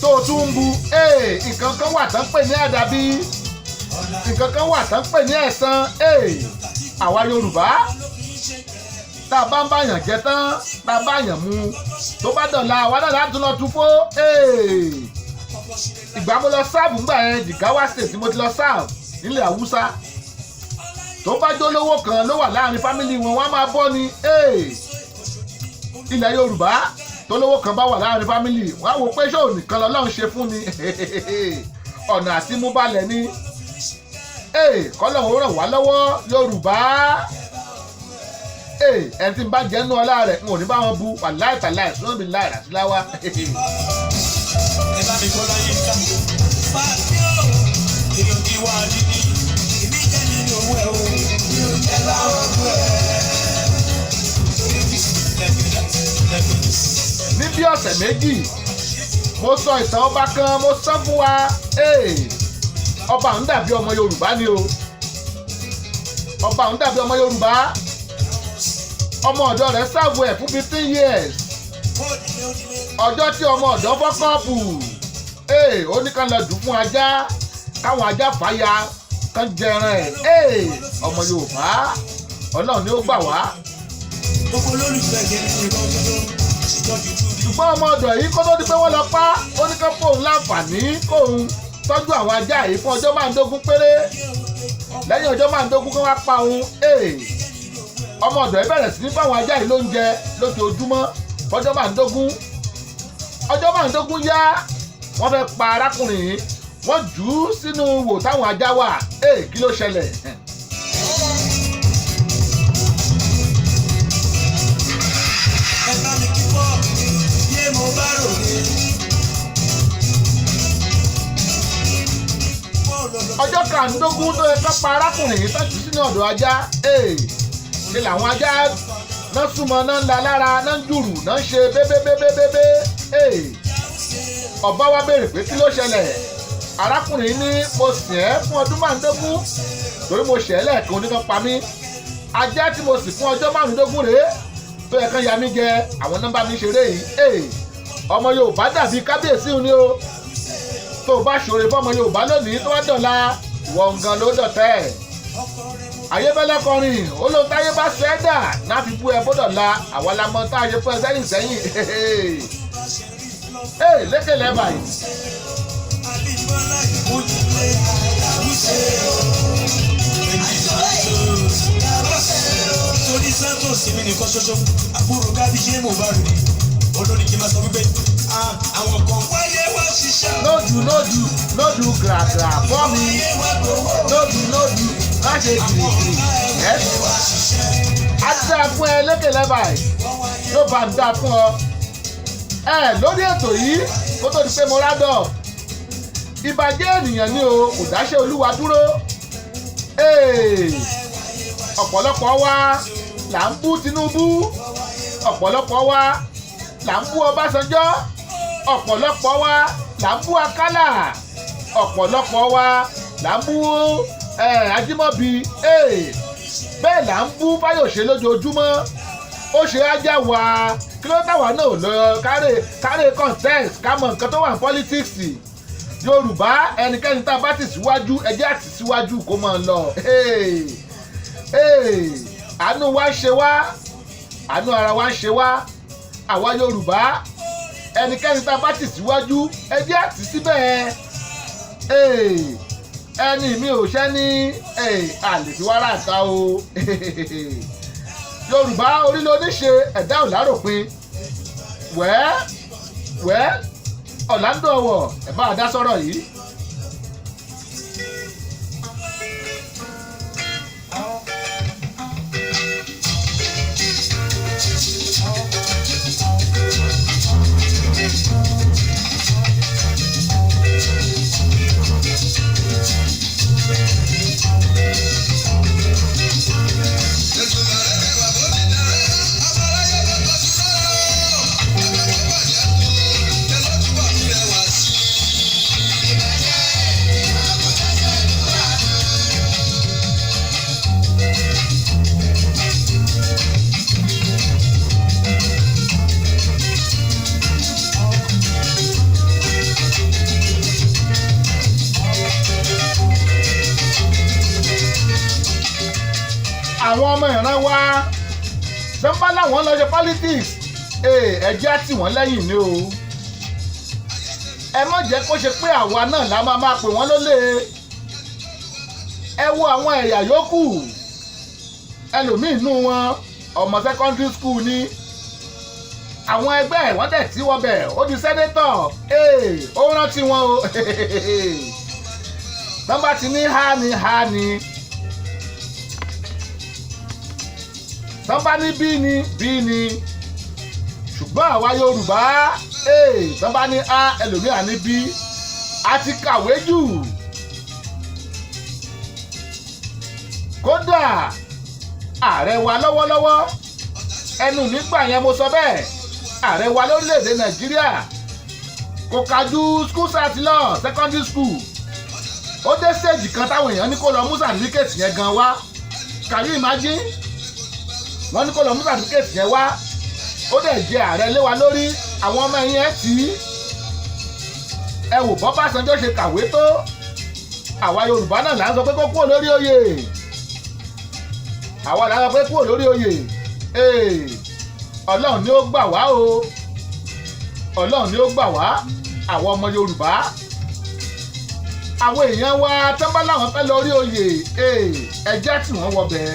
Speaker 2: tó o tún ń bu, nǹkan kan wà tán pè ní àdàbí, nǹkan kan wà tán pè ní ẹ̀san. Àwa Yorùbá, tá a bá ń báyàn jẹ tán, tá a báyàn mu, tó bá dọ̀la, àwa náà láti lọ tún fó. Ìgbà mo lọ serve ńgbà yẹn, Jigawa State mo ti lọ serve nílẹ̀ Haúsá, tó bá jólówó kan ló wà láàrin family wọn, wọ́n á máa bọ́ ni. Ilẹ̀ Yorùbá, tó lówó kan bá wà láàrin family, wọ́n á wò pé ṣé ònìkan lọ́lọ́run ṣe fún ni, ọ̀nà àti mú balẹ̀ ni. Kọ́lọ́hún ràn wá lọ́wọ́, Yorùbá. Ẹni tí ń bá jẹ́ nú ọlá rẹ̀, n ò ní bá wọn bu, wàláì tàláì sọ́nà mi láì ràṣíláwá.
Speaker 1: Ẹ bá mi kọ́ láyé ká. Fàbí o, èèyàn kí wá dídí. Èmi jẹ́ nínú owó ẹ̀ o, mi ò jẹ́ láwọn ọmọ ẹ̀.
Speaker 2: Ní bí ọ̀sẹ̀ 2, mo sọ ìtàn ọba kan, mo sọ fún wa. Ọba ń dàbí ọmọ Yorùbá ni o. Ọba ń dàbí ọmọ Yorùbá. Ọmọ ọ̀dọ̀ rẹ̀ serve ẹ̀ fún 15 years. Ọjọ́ tí ọmọ ọ̀dọ́ fọ́ cup, ó ní ká lọ dùn fún ajá, káwọn ajá fàáya kán jẹran ẹ̀. Ọmọ Yorùbá, Ọlọ́run ni ó gbà wá.
Speaker 1: Gbogbo olólùfẹ́ yẹn ní ìrọ̀ tuntun, ṣètọ́jú túbí.
Speaker 2: Ṣùgbọ́n ọmọ ọ̀dọ̀ yìí, kó tó di pé wọ́n lọ pa, ó ní ká fóun láǹfààní kóun tọ́jú àwọn ajá yìí fún ọjọ́ 15 péré. Lẹ́yìn ọjọ́ 15, kó wá pa òun. Ọmọ ọ̀dọ̀ yìí bẹ̀rẹ̀ sí ní fáwọn ajá yìí lóúnjẹ lójoojúmọ́ fọjọ́ 15. Ọjọ́ 15 yá, wọ́n fẹ́ pa arákùnrin yìí, wọ́n jù ú sínú wò táwọn ajá wà. Kí ló ṣẹlẹ̀?
Speaker 1: Ẹ bá mi kí pọ́, yé mo bá rò ní.
Speaker 2: Ọjọ́ 15 tó yẹ ká pa arákùnrin yìí, tọ́jú sínú ọ̀dọ̀ ajá, ṣe làwọn ajá náà súnmọ́, náà ń la lára, náà ń jùrù, náà ń ṣe bébébébébébé. Ọba wa béèrè pé kí ló ṣẹlẹ̀? Arákùnrin yìí ní, mo sìn ẹ́ fún ọdún 15, torí mo ṣẹ̀ ẹ́ lẹ́ẹ̀kan, oníkan pa mí. Ajá tí mo sì fún ọjọ́ 15 rèé tó yẹ kán ya mí jẹ, àwọn nọ́mbà mi ṣeré yìí. Ọmọ Yorùbá dàbí kábíyèsí ni o. Tó o bá ṣòro fọmọ Yorùbá lónìí, tó bá dọ̀la, ìwọ ngan ló dọ̀tẹ́ ẹ̀. Ayébẹ́lẹ́ kọrin olóhùn, táyé bá ṣe é dà náà fi bú ẹ bódọ̀la, àwa la mọ tá a ṣe fún ẹ sẹ́yìn sẹ́yìn. Ee, lékele báyìí.
Speaker 1: Alíbọ́lá ìmúdílé, àwùjọ. Torí Santos mi nìkan ṣoṣo, àbúrò gábí ṣé mo bá rè é. Olórí kì í máa sọ wípé àwọn kan wáyé wá ṣiṣẹ́.
Speaker 2: No do, no do, no do gragra fọ́ mi.
Speaker 1: Wáyé wá gbowó.
Speaker 2: No do, no do, má ṣe gìrìgìrì ẹ́.
Speaker 1: Wá ṣiṣẹ́.
Speaker 2: Á dáa fún ẹ, lékele báyìí, yóò bá ń dáa fún ọ. Ẹ lórí ètò yìí, kó tó di pé mo rádọ̀, ìbàjẹ́ ènìyàn ni o kò dáṣẹ́ Olúwa dúró. Ọ̀pọ̀lọpọ̀ wa là ń bú Tinubu, ọ̀pọ̀lọpọ̀ wa là ń bú Ọbásanjọ́, ọ̀pọ̀lọpọ̀ wa là ń bú Akálà, ọ̀pọ̀lọpọ̀ wa là ń bú Ajímọ̀bí, bẹ́ẹ̀ là ń bú Fáyọ̀ṣe lójoojúmọ́. Ó ṣe ájá wa, kí ló táwa náà lọ kárẹ̀ kárẹ̀ contest, ká mọ nǹkan tó wà ní politics Yorùbá? Ẹnikẹ́ni tá a bá tì síwájú, ẹjẹ́ àti síwájú kó máa lọ. Àánú wa ń ṣe wá, àánú ara wa ń ṣe wá, àwa Yorùbá. Ẹnikẹ́ni tá a bá tì síwájú, ẹjẹ́ àti síbẹ̀. Ẹni mi ò ṣẹ́ ní àlè tí wàrà ta o. Yorùbá, orí ló ní ṣe, ẹ̀dá ò láròpin. Wẹ́ẹ́ wẹ́ẹ́, Ọ̀làǹdó ọ̀wọ̀, ẹ̀ bá a dá sọ́rọ̀ yìí.
Speaker 6: Thank you.
Speaker 2: Àwọn ọmọ ìran wa sọ́nbà làwọn lọ ṣe politics, ẹ jẹ́ á tì wọ́n lẹ́yìn ni o. Ẹ má jẹ́ kó ṣe pé àwa náà la máa máa pè wọ́n lólè. Ẹ wo àwọn ẹ̀yà yòókù, ẹlòmíì nù wọn ọmọ secondary school ni, àwọn ẹgbẹ́ ẹ̀ wọ́n dẹ̀ tí wọ́n bẹ̀, ó di senator. Ó rántí wọn o. Nọ́mbà ti ní ha ni ha ni, tọ́ba ní bí ni bí ni. Ṣùgbọ́n àwa Yorùbá, tọ́ba ní a, ẹlòmíà ní bí. A ti kàwé jù. Kódà ààrẹ wa lọ́wọ́lọ́wọ́, ẹnu mi gbà yẹn, mo sọ bẹ́ẹ̀, ààrẹ wa lórílẹ̀‐èdè Nàìjíríà kò kájú school sat lọ secondary school. Ó dé stage kan táwọn èèyàn ní kó lọ mú certificate yẹn gan wá. Can you imagine? Wọ́n ní kó lọ mú certificate yẹn wá, ó dẹ̀ jẹ ààrẹ lé wa lórí. Àwọn ọmọ ẹ̀yìn ẹ̀ tí ẹ wò b'Ọ́básanjọ́ ṣe kàwé tó, àwa Yorùbá náà là ń sọ pé kó kúrò lórí oyè. Àwa là ń sọ pé kúrò lórí oyè. Ọlọ́run ni ó gbà wá o, Ọlọ́run ni ó gbà wá. Àwọn ọmọ Yorùbá, àwọn èèyàn wa tán bá láwọn fẹ́ lórí oyè, ẹjẹ́ tí wọ́n wọbẹ̀,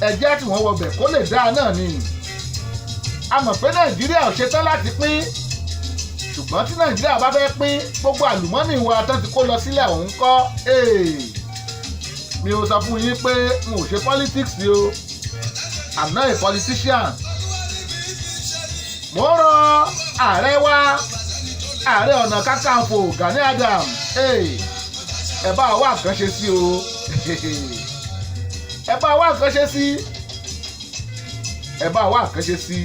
Speaker 2: ẹjẹ́ tí wọ́n wọbẹ̀ kó lè dáa náà ni. A mọ̀ pé Nàìjíríà ò ṣetán láti pín, ṣùgbọ́n tí Nàìjíríà bá fẹ́ pín gbogbo àlùmọ́nì wa tán ti kó lọ sílẹ̀ òun kọ́. Mi ò sọ fún yín pé n ò ṣe politics o. I'm not a politician. Mo ń rọ ààrẹ wa, Ààrẹ Ọ̀nà Kakanfò Gani Adams, ẹ bá wa nǹkan ṣe sí o, ẹ bá wa nǹkan ṣe sí, ẹ bá wa nǹkan ṣe sí.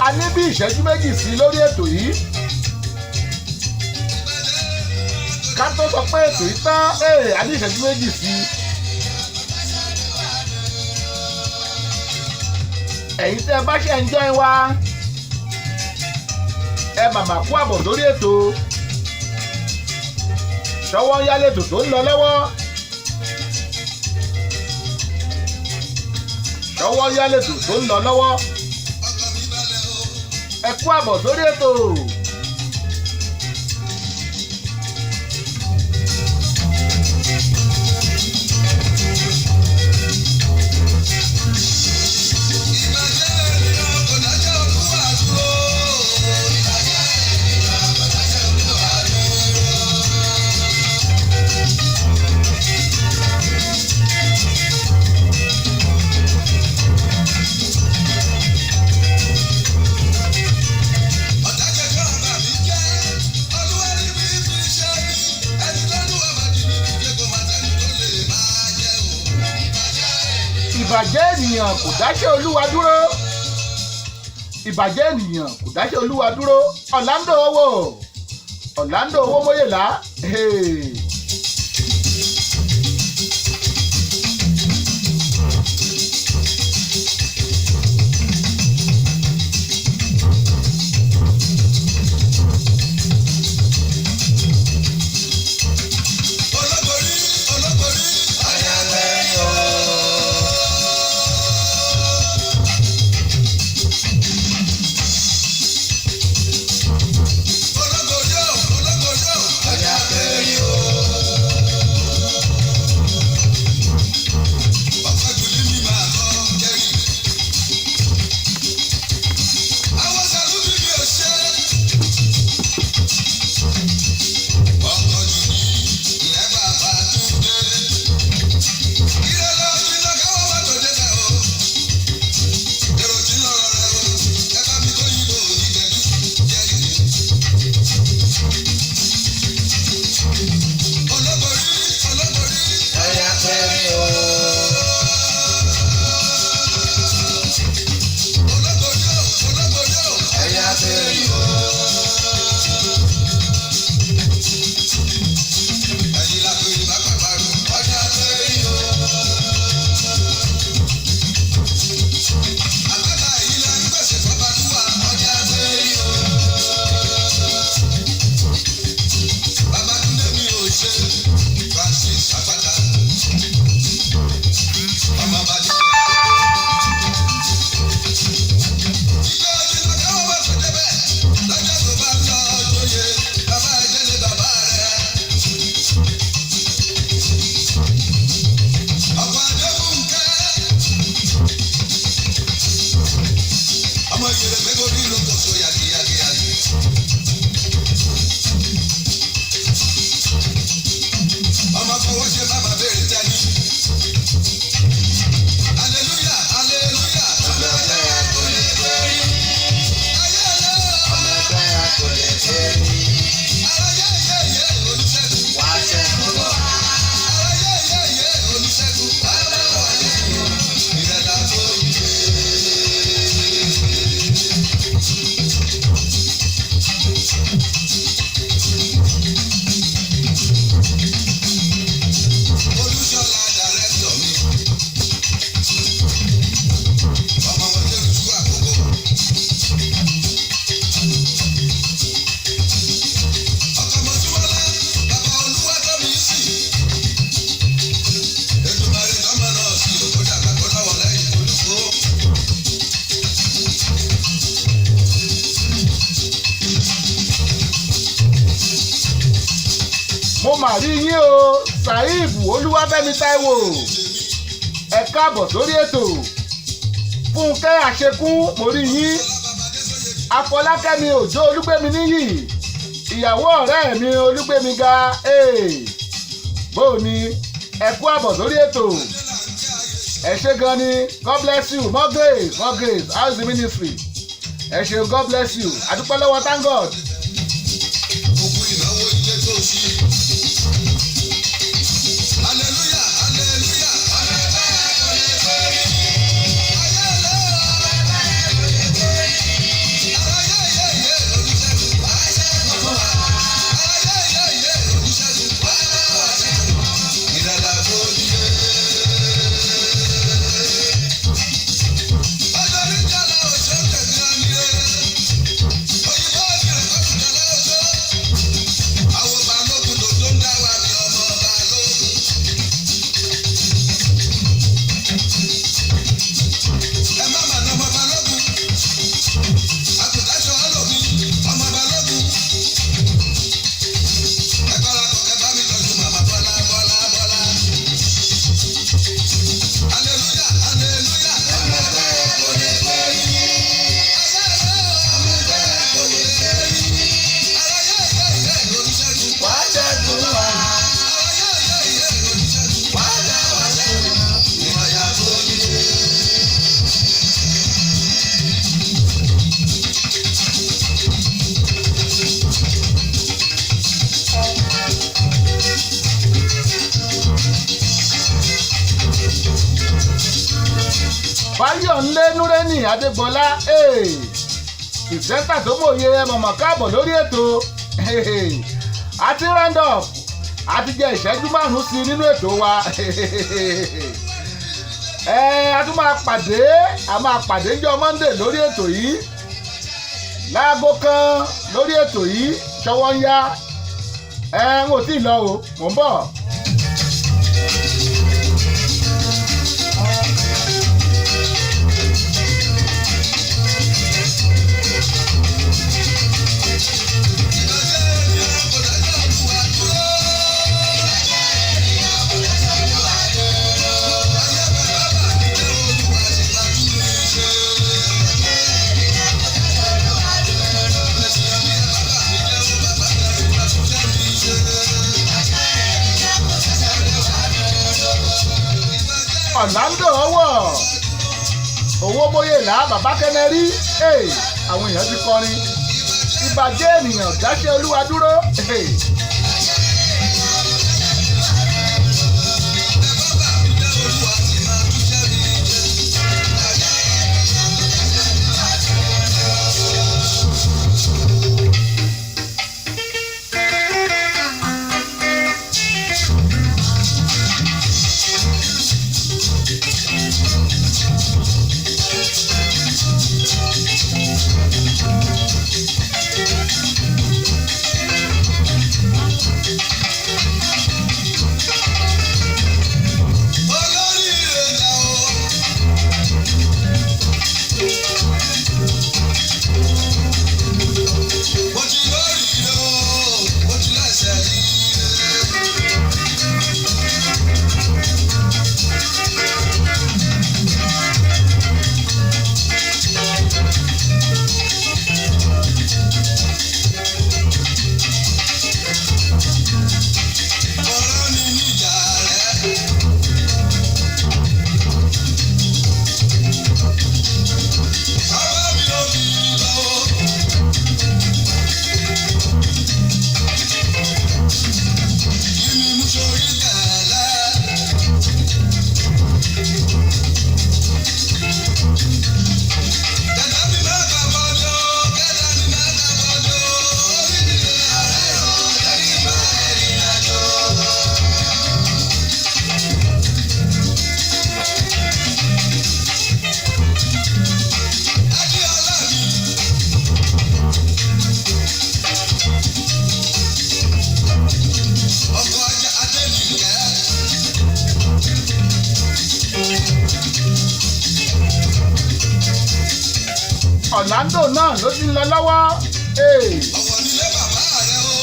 Speaker 2: A ní bí ìṣẹ́jú 2 sí lórí ètò yìí ká tó sọ pé ètò yìí tán. A ní ìṣẹ́jú 2 sí. Ẹ̀yin tẹ́ ẹ bá ṣe ń join wa, ẹ màmá kú àbọ̀ lórí ètò Ṣọwọ́ ń yálé, ètò tó ń lọ lọ́wọ́. Ṣọwọ́ ń yálé, ètò tó ń lọ lọ́wọ́. Ẹ kú àbọ̀ sórí ètò.
Speaker 1: Ìbàjẹ́ ènìyàn kò dájọ́ Olúwa dúró. Ìbàjẹ́ ènìyàn kò dájọ́ Olúwa dúró. Ọ̀tá kẹ̀kẹ́ ọ̀bà mi jẹ́, Olúwa ní bí fi ṣe mí, ẹni lọ́lúwa máa di níbi pé kò máa sẹ́ni tó lè máa jẹ́ o. Ìbàjẹ́ ènìyàn.
Speaker 2: Ìbàjẹ́ ènìyàn kò dáṣẹ́ Olúwa dúró. Ìbàjẹ́ ènìyàn kò dáṣẹ́ Olúwa dúró. Orlando owó, Orlando owó móyèlá. Hey.
Speaker 1: Ológorí, ológorí, ayágbẹ́rì o. Ológorí o, ológorí o, ayágbẹ́rì o.
Speaker 2: Mo mà rí yín o, Saheeb Olúwafẹ́mi Táíwò, ẹ káàbọ̀ sórí ètò. Fúnkẹ́ Àṣekún, mo rí yín. Afọlákẹ́mi Òjó Olúgbémi níyì, ìyàwó ọ̀rẹ́ mi Olúgbémi ga, bóò ni, ẹ kú àbọ̀ sórí ètò. Ẹ ṣé gan ni, God bless you, more grace, more grace. How is the ministry? Ẹ ṣé, God bless you. Àdúpẹ́ lọ́wọ́, thank God.
Speaker 1: Òkú ìnáwó ilé tó ṣí. Hallelujah, hallelujah. Àwọn balógun ló tó ń dá wa ní ọmọ balógun. Ẹ má mà ná ọmọ balógun. Àgùntàṣọ ọlọ́mi ọmọ balógun. Ẹ bára kọ ẹ bá mi tọ́jú màmá Bọ́lá Bọ́lá Bọ́lá. Hallelujah, hallelujah. Ọmọ bẹ́ẹ̀ kò lè borí. Ọmọ bẹ́ẹ̀ kò lè borí. Wàá ṣẹ́gun wá. Wàá dá wàá ṣẹ́gun. Ìrọ̀yà tó yẹ.
Speaker 2: Báyọ̀ ńlé Núrẹ́nì Adégbọlá, pìrìsẹ́ńtà tó mòye, mọ̀mọ́ káàbọ̀ lórí ètò. Àti round up, àti jẹ ìṣẹ́jú 5 sí i nínú ètò wa. Ẹ a tún máa pàdé, a máa pàdé níjọ́ Monday lórí ètò yìí láago 1 lórí ètò yìí. Ṣọwọ́ ń yá, ẹ n ò tí ì lọ o, mò ń bọ̀. Orlando ọwọ́ owó bóyèlá bàbá kẹnẹrí, àwọn èèyàn ti kọrin ìbàjẹ́ ènìyàn dáṣẹ́ olúwa dúró.
Speaker 1: Olórí ìrẹ̀lẹ̀ o. Mo ti lórí ire o, mo ti lẹ́sẹ̀ ire. Ọ̀rọ̀ mi níjà rẹ̀. Bàbá mi ò bí lọ́wọ́. Kí ni mo sórí tẹ̀lé? Dàdá mi máa kà bọ́dọ̀, dàdá mi máa kà bọ́dọ̀. Orí mi lè àárẹ̀ rọ̀, dàdí máa rìnrìn àjò. Adéọlá mi. Ọkọ̀ ajá Adénìkẹ́.
Speaker 2: Orlando náà ló ti ń lọ lọ́wọ́.
Speaker 1: Ọ̀wọ̀ nílé bàbá rẹ̀ o.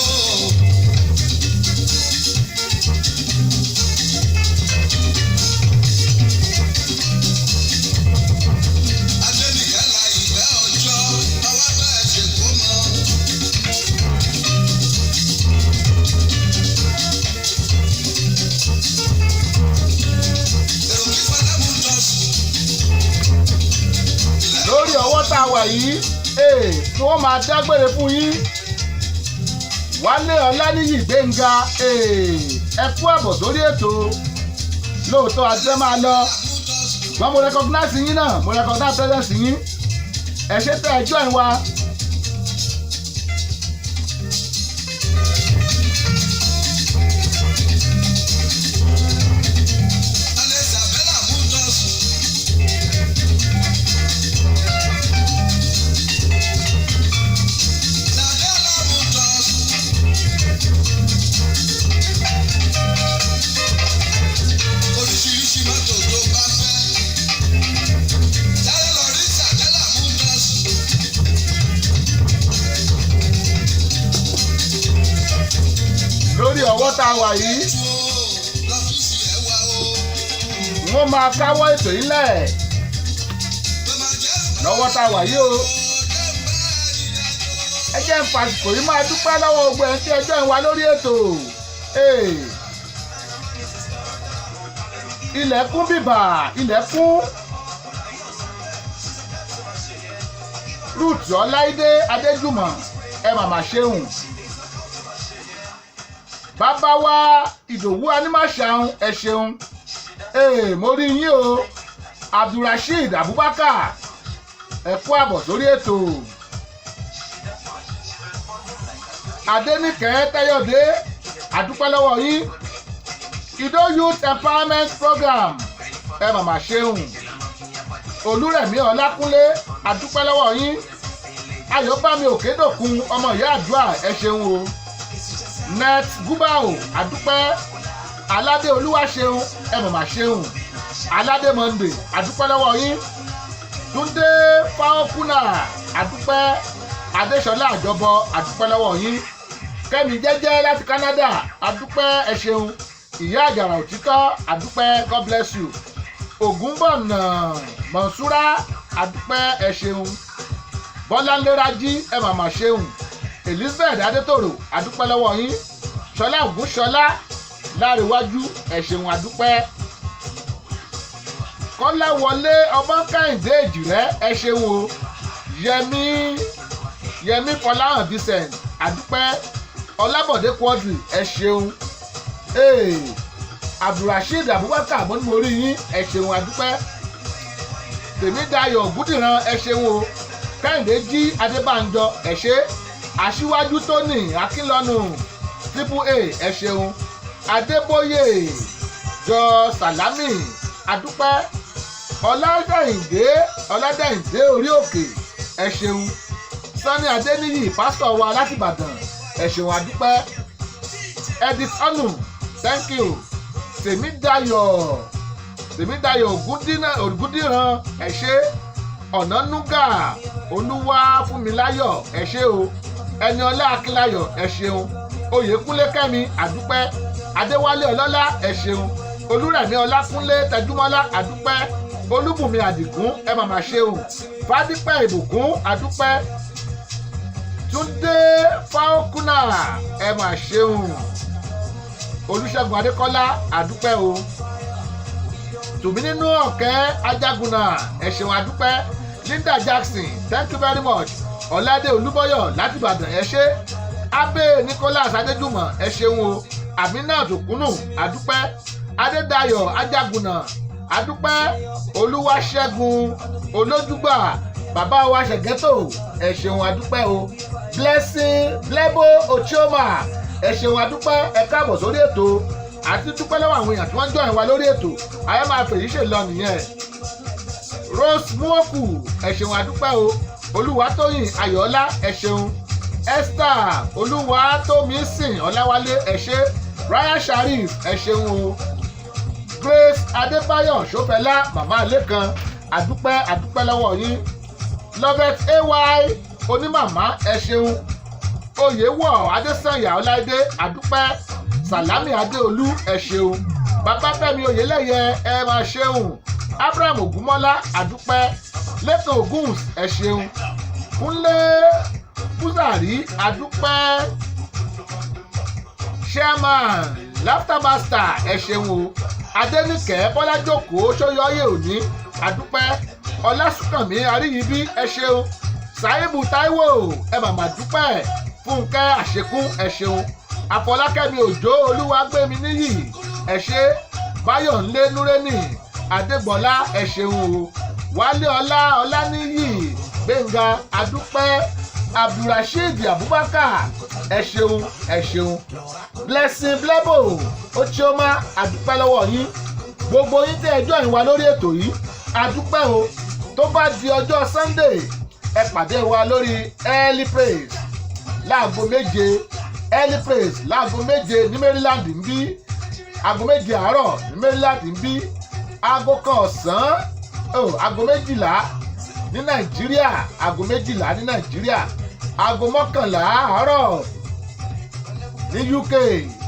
Speaker 2: a wà yìí, tí wọ́n máa dágbére fún yín. Wálé Ọláníyì Gbénga, ẹ kú àbọ̀ sórí ètò. Lóòótọ́ a fẹ́ máa lọ, ṣùgbọ́n mo recognize yín náà, mo recognize presence yín. Ẹ ṣé tẹ́ ẹ join wa.
Speaker 1: Isabella Motors. Isabella Motors. Oríṣiríṣi mọ́tò tó bá fẹ́. Sáré lọ rí Isabella Motors.
Speaker 2: Lórí ọwọ́ tá a wà yìí,
Speaker 1: Tó lọ́fíìsì ẹ̀ wá o.
Speaker 2: wọ́n máa káwọ́ ètò yìí lẹ̀
Speaker 1: Tó máa jẹ́
Speaker 2: lọ́wọ́ tá a wà yìí o. Ẹ jẹ́ ń fàsìkò yìí máa dúpẹ́ lọ́wọ́ gbogbo ẹ̀ ń tí ẹ join wa lórí ètò. Ilẹ̀ kún bìbà, ilẹ̀ kún. Ruth Ọláìdé Adéjùmọ̀, ẹ màmá ṣeun. Bàbá wa Ìdòwú Anímàṣàun, ẹ ṣeun. Mo rí yín o. Abdulrasheed Abubakar, ẹ kú àbọ̀ sórí ètò. Adéníkẹ́ Tẹ́yọ̀dé, àdúpẹ́ lọ́wọ́ yín. Ìdó Youth Empowerment Program, ẹ màmá ṣeun. Olúrẹ̀mí Ọlákúnlé, àdúpẹ́ lọ́wọ́ yín. Ayọ̀bámi Òkèdòkun, ọmọ ìyá àdúrà, ẹ ṣeun o. Net Gubao, àdúpẹ́. Aládé Olúwaṣeun, ẹ màmá ṣeun. Aládé Monday, àdúpẹ́ lọ́wọ́ yín. Túndé Fáwọ́kúnà, àdúpẹ́. Adéṣọlá Àjọbọ, àdúpẹ́ lọ́wọ́ yín. Kẹ́mi Jẹ́jẹ́ láti Canada, àdúpẹ́, ẹ ṣeun. Ìyá Àjàrà Òtítọ́, àdúpẹ́, God bless you. Ògúnbọ̀nà Mọ̀nsúrà, àdúpẹ́, ẹ ṣeun. Bọ́láńlé Rájí, ẹ màmá ṣeun. Elizabeth Adétòrò, àdúpẹ́ lọ́wọ́ yín. Ṣọlá Ògúnṣọlá Láríwájú, ẹ ṣeun, àdúpẹ́. Kọ́láwọlé Ọmọkẹ́hìndé Èjìrẹ́, ẹ ṣeun o. Yẹmí Yẹmí Fọláhàn Vincent, àdúpẹ́. Ọlábọ̀dé Quadri, ẹ ṣeun. Abdulrasheed Abubakar, mo ní mo rí yín, ẹ ṣeun, àdúpẹ́. Tèmídayọ̀ Ògúndìran, ẹ ṣeun o. Kẹ́hìndé Jí Adébánjọ, ẹ ṣé. Aṣíwájú Tóní Akínlọ́nù Triple A, ẹ ṣeun. Adébóyè Jọ Sàlámì, àdúpẹ́. Ọládẹ̀yìndé Ọládẹ̀yìndé Orí Òkè, ẹ ṣeun. Sanni Adéníyì, pásítọ̀ wa láti Ìbàdàn, ẹ ṣeun, àdúpẹ́. Edith Onu, thank you. Tèmídayọ̀ Tèmídayọ̀ Ògúndíran, ẹ ṣé. Ọ̀nànúgà Olúwa Fúnmiláyọ̀, ẹ ṣé o. Ẹniọlá Akínláyọ̀, ẹ ṣeun. Oyèkúnlé Kẹ́mi, àdúpẹ́. Adéwálé Ọlọ́lá, ẹ ṣeun. Olúrẹ̀mí Ọlákúnlé Tẹjúmọ́lá, àdúpẹ́. Olúbùnmi Àdìgún, ẹ màmá ṣeun. Fádípẹ́ Ìbùkún, àdúpẹ́. Túndé Fáókúnà, ẹ mà ṣeun. Olúṣẹ́gun Adékọ́lá, àdúpẹ́ o. Tùmí nínú ọ̀kẹ́ Ajagunà, ẹ ṣeun, àdúpẹ́. Linda Jackson, thank you very much. Ọ̀làdé Olúbọ́yọ̀ láti Ìbàdàn, ẹ ṣé. Abe Nicholas Adéjùmọ̀, ẹ ṣeun o. Aminat Òkúnnù, àdúpẹ́. Adédayọ̀ Ajagunà, àdúpẹ́. Olúwaṣẹ́gun Olójúgbà, bàbá wa Ṣẹ̀gẹ́tò, ẹ ṣeun, àdúpẹ́ o. Blessing Blebo Ochioma, ẹ ṣeun, àdúpẹ́, ẹ káàbọ̀ sórí ètò. Àti dúpẹ́ lọ́wọ́ àwọn èèyàn tí wọ́n join wa lórí ètò. Ayé máa fèyí ṣe lọ nìyẹn. Rose Muoku, ẹ ṣeun, àdúpẹ́ o. Olúwatóyìn Ayọ̀ọ́lá, ẹ ṣeun. Esther Olúwatómisìn Ọláwálé, ẹ ṣé. Ryan Sharif, ẹ ṣeun o. Grace Adébáyọ̀ Ṣọ́fẹ́lá, màmá Lẹ́kan, àdúpẹ́, àdúpẹ́ lọ́wọ́ yín. Lovet AY onímàmá, ẹ ṣeun. Oyèwọ̀ Adésànyà Ọláìdé, àdúpẹ́. Sàlámì Adéolú, ẹ ṣeun. Babafẹ́mi Oyèlẹ́yẹ, ẹ máa ṣeun. Abraham Ògúnmọ́lá, àdúpẹ́. Lẹ́kan Ògúns, ẹ ṣeun. Kúnlé Kúsàrí, àdúpẹ́. Chairman Laughter Master, ẹ ṣeun o. Adéníkẹ́ Bọ́lájókòó Ṣóyọ́yè òní, àdúpẹ́. Ọlásùnkànmí Àríyìbí, ẹ ṣeun. Saibu Taiwo, ẹ màmá dúpẹ́. Fúnkẹ́ Àṣekún, ẹ ṣeun. Àfọlákẹ́mi Òjó Olúwàgbẹ́mi níyì, ẹ ṣé. Báyọ̀nlé Núrẹ́nì Adégbọlá, ẹ ṣeun o. Wálé Ọlá Ọláníyì Gbẹ̀ngà Adúpẹ́. Abdulrasheed Abubakar, ẹ ṣeun, ẹ ṣeun. Blessing Blebo Ochioma, adúpẹ́ lọ́wọ́ yín. Gbogbo yín tẹ́ ẹ join wa lórí ètò yìí, adúpẹ́ o. Tó bá di ọjọ́ Sunday, ẹ pàdé wa lórí Early Praise láago 7. Early Praise láago 7 ní Maryland ń bí, aago 7 àárọ̀ ní Maryland ń bí, aago 1 ọ̀sán, oh, aago 12 ní Nàìjíríà, aago 12 ní Nàìjíríà, aago 11 àárọ̀ ní UK.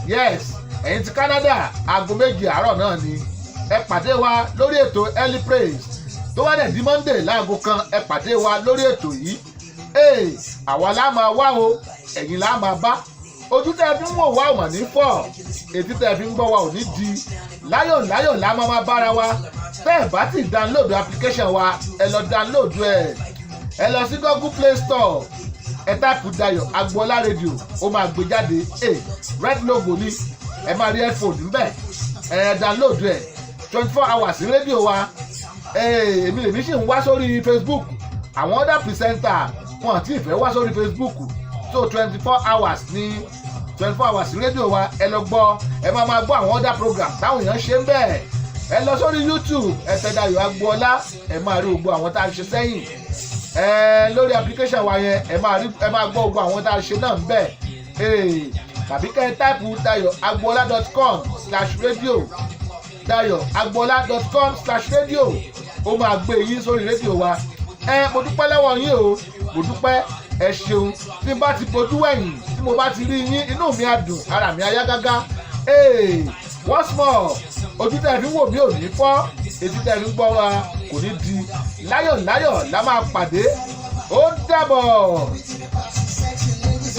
Speaker 2: Yes, ẹ̀yin ti Canada, aago 7 àárọ̀ náà ni ẹ pàdé wa lórí ètò Early Praise. Tó wá dẹ̀ di Monday láago 1, ẹ pàdé wa lórí ètò yìí. Ee, àwa la máa wá o, ẹ̀yin la máa bá. Ojú tẹ́ ẹ fi ń wò wá ò mà ní fọ́, etí tẹ́ ẹ fi ń gbọ́ wa ò ní di. Láyọ̀ láyọ̀ la máa máa bára wa. Tẹ́ ẹ bá ti download application wa, ẹ lọ download ẹ. Ẹ lọ sí Google Play Store, ẹ type Dayo Agboola Radio, ó máa gbé jáde. Ẹ red logo ni, ẹ máa rí headphone níbẹ̀. Ẹ download ẹ. 24 hours ní rédíò wa. Èmi lèmi sì ń wá sórí Facebook, àwọn other presenter wọn àti ìfẹ́ wá sórí Facebook. So 24 hours ní, 24 hours rédíò wa. Ẹ lọ gbọ́, ẹ máa máa gbọ́ àwọn other program táwọn èèyàn ṣe ń bẹ̀. Ẹ lọ sórí YouTube, ẹ tẹ Dayọ̀ Agboola, ẹ máa rí gbogbo àwọn tá a ṣe sẹ́yìn. Ẹ lórí application wa yẹn, ẹ máa rí, ẹ máa gbọ́ gbogbo àwọn tá a ṣe náà ń bẹ̀. Tàbí kẹ́ ẹ type dayoagboola.com/radio, dayoagboola.com/radio, ó máa gbé yín sórí rédíò wa. Ẹ mo dúpẹ́ lọ́wọ́ yín o, mo dúpẹ́, ẹ ṣeun. Tí n bá ti bojú wẹ̀yìn, tí mo bá ti rí yín, inú mi á dùn, ara mi á yá gágá. Ee, once more, ojú tẹ́ ẹ fi ń wò mí ò ní fọ́, etí tẹ́ ẹ fi ń gbọ́ wa kò ní di. Láyọ̀ láyọ̀ la máa pàdé. Ó dàbọ̀.
Speaker 1: Sexy ladies,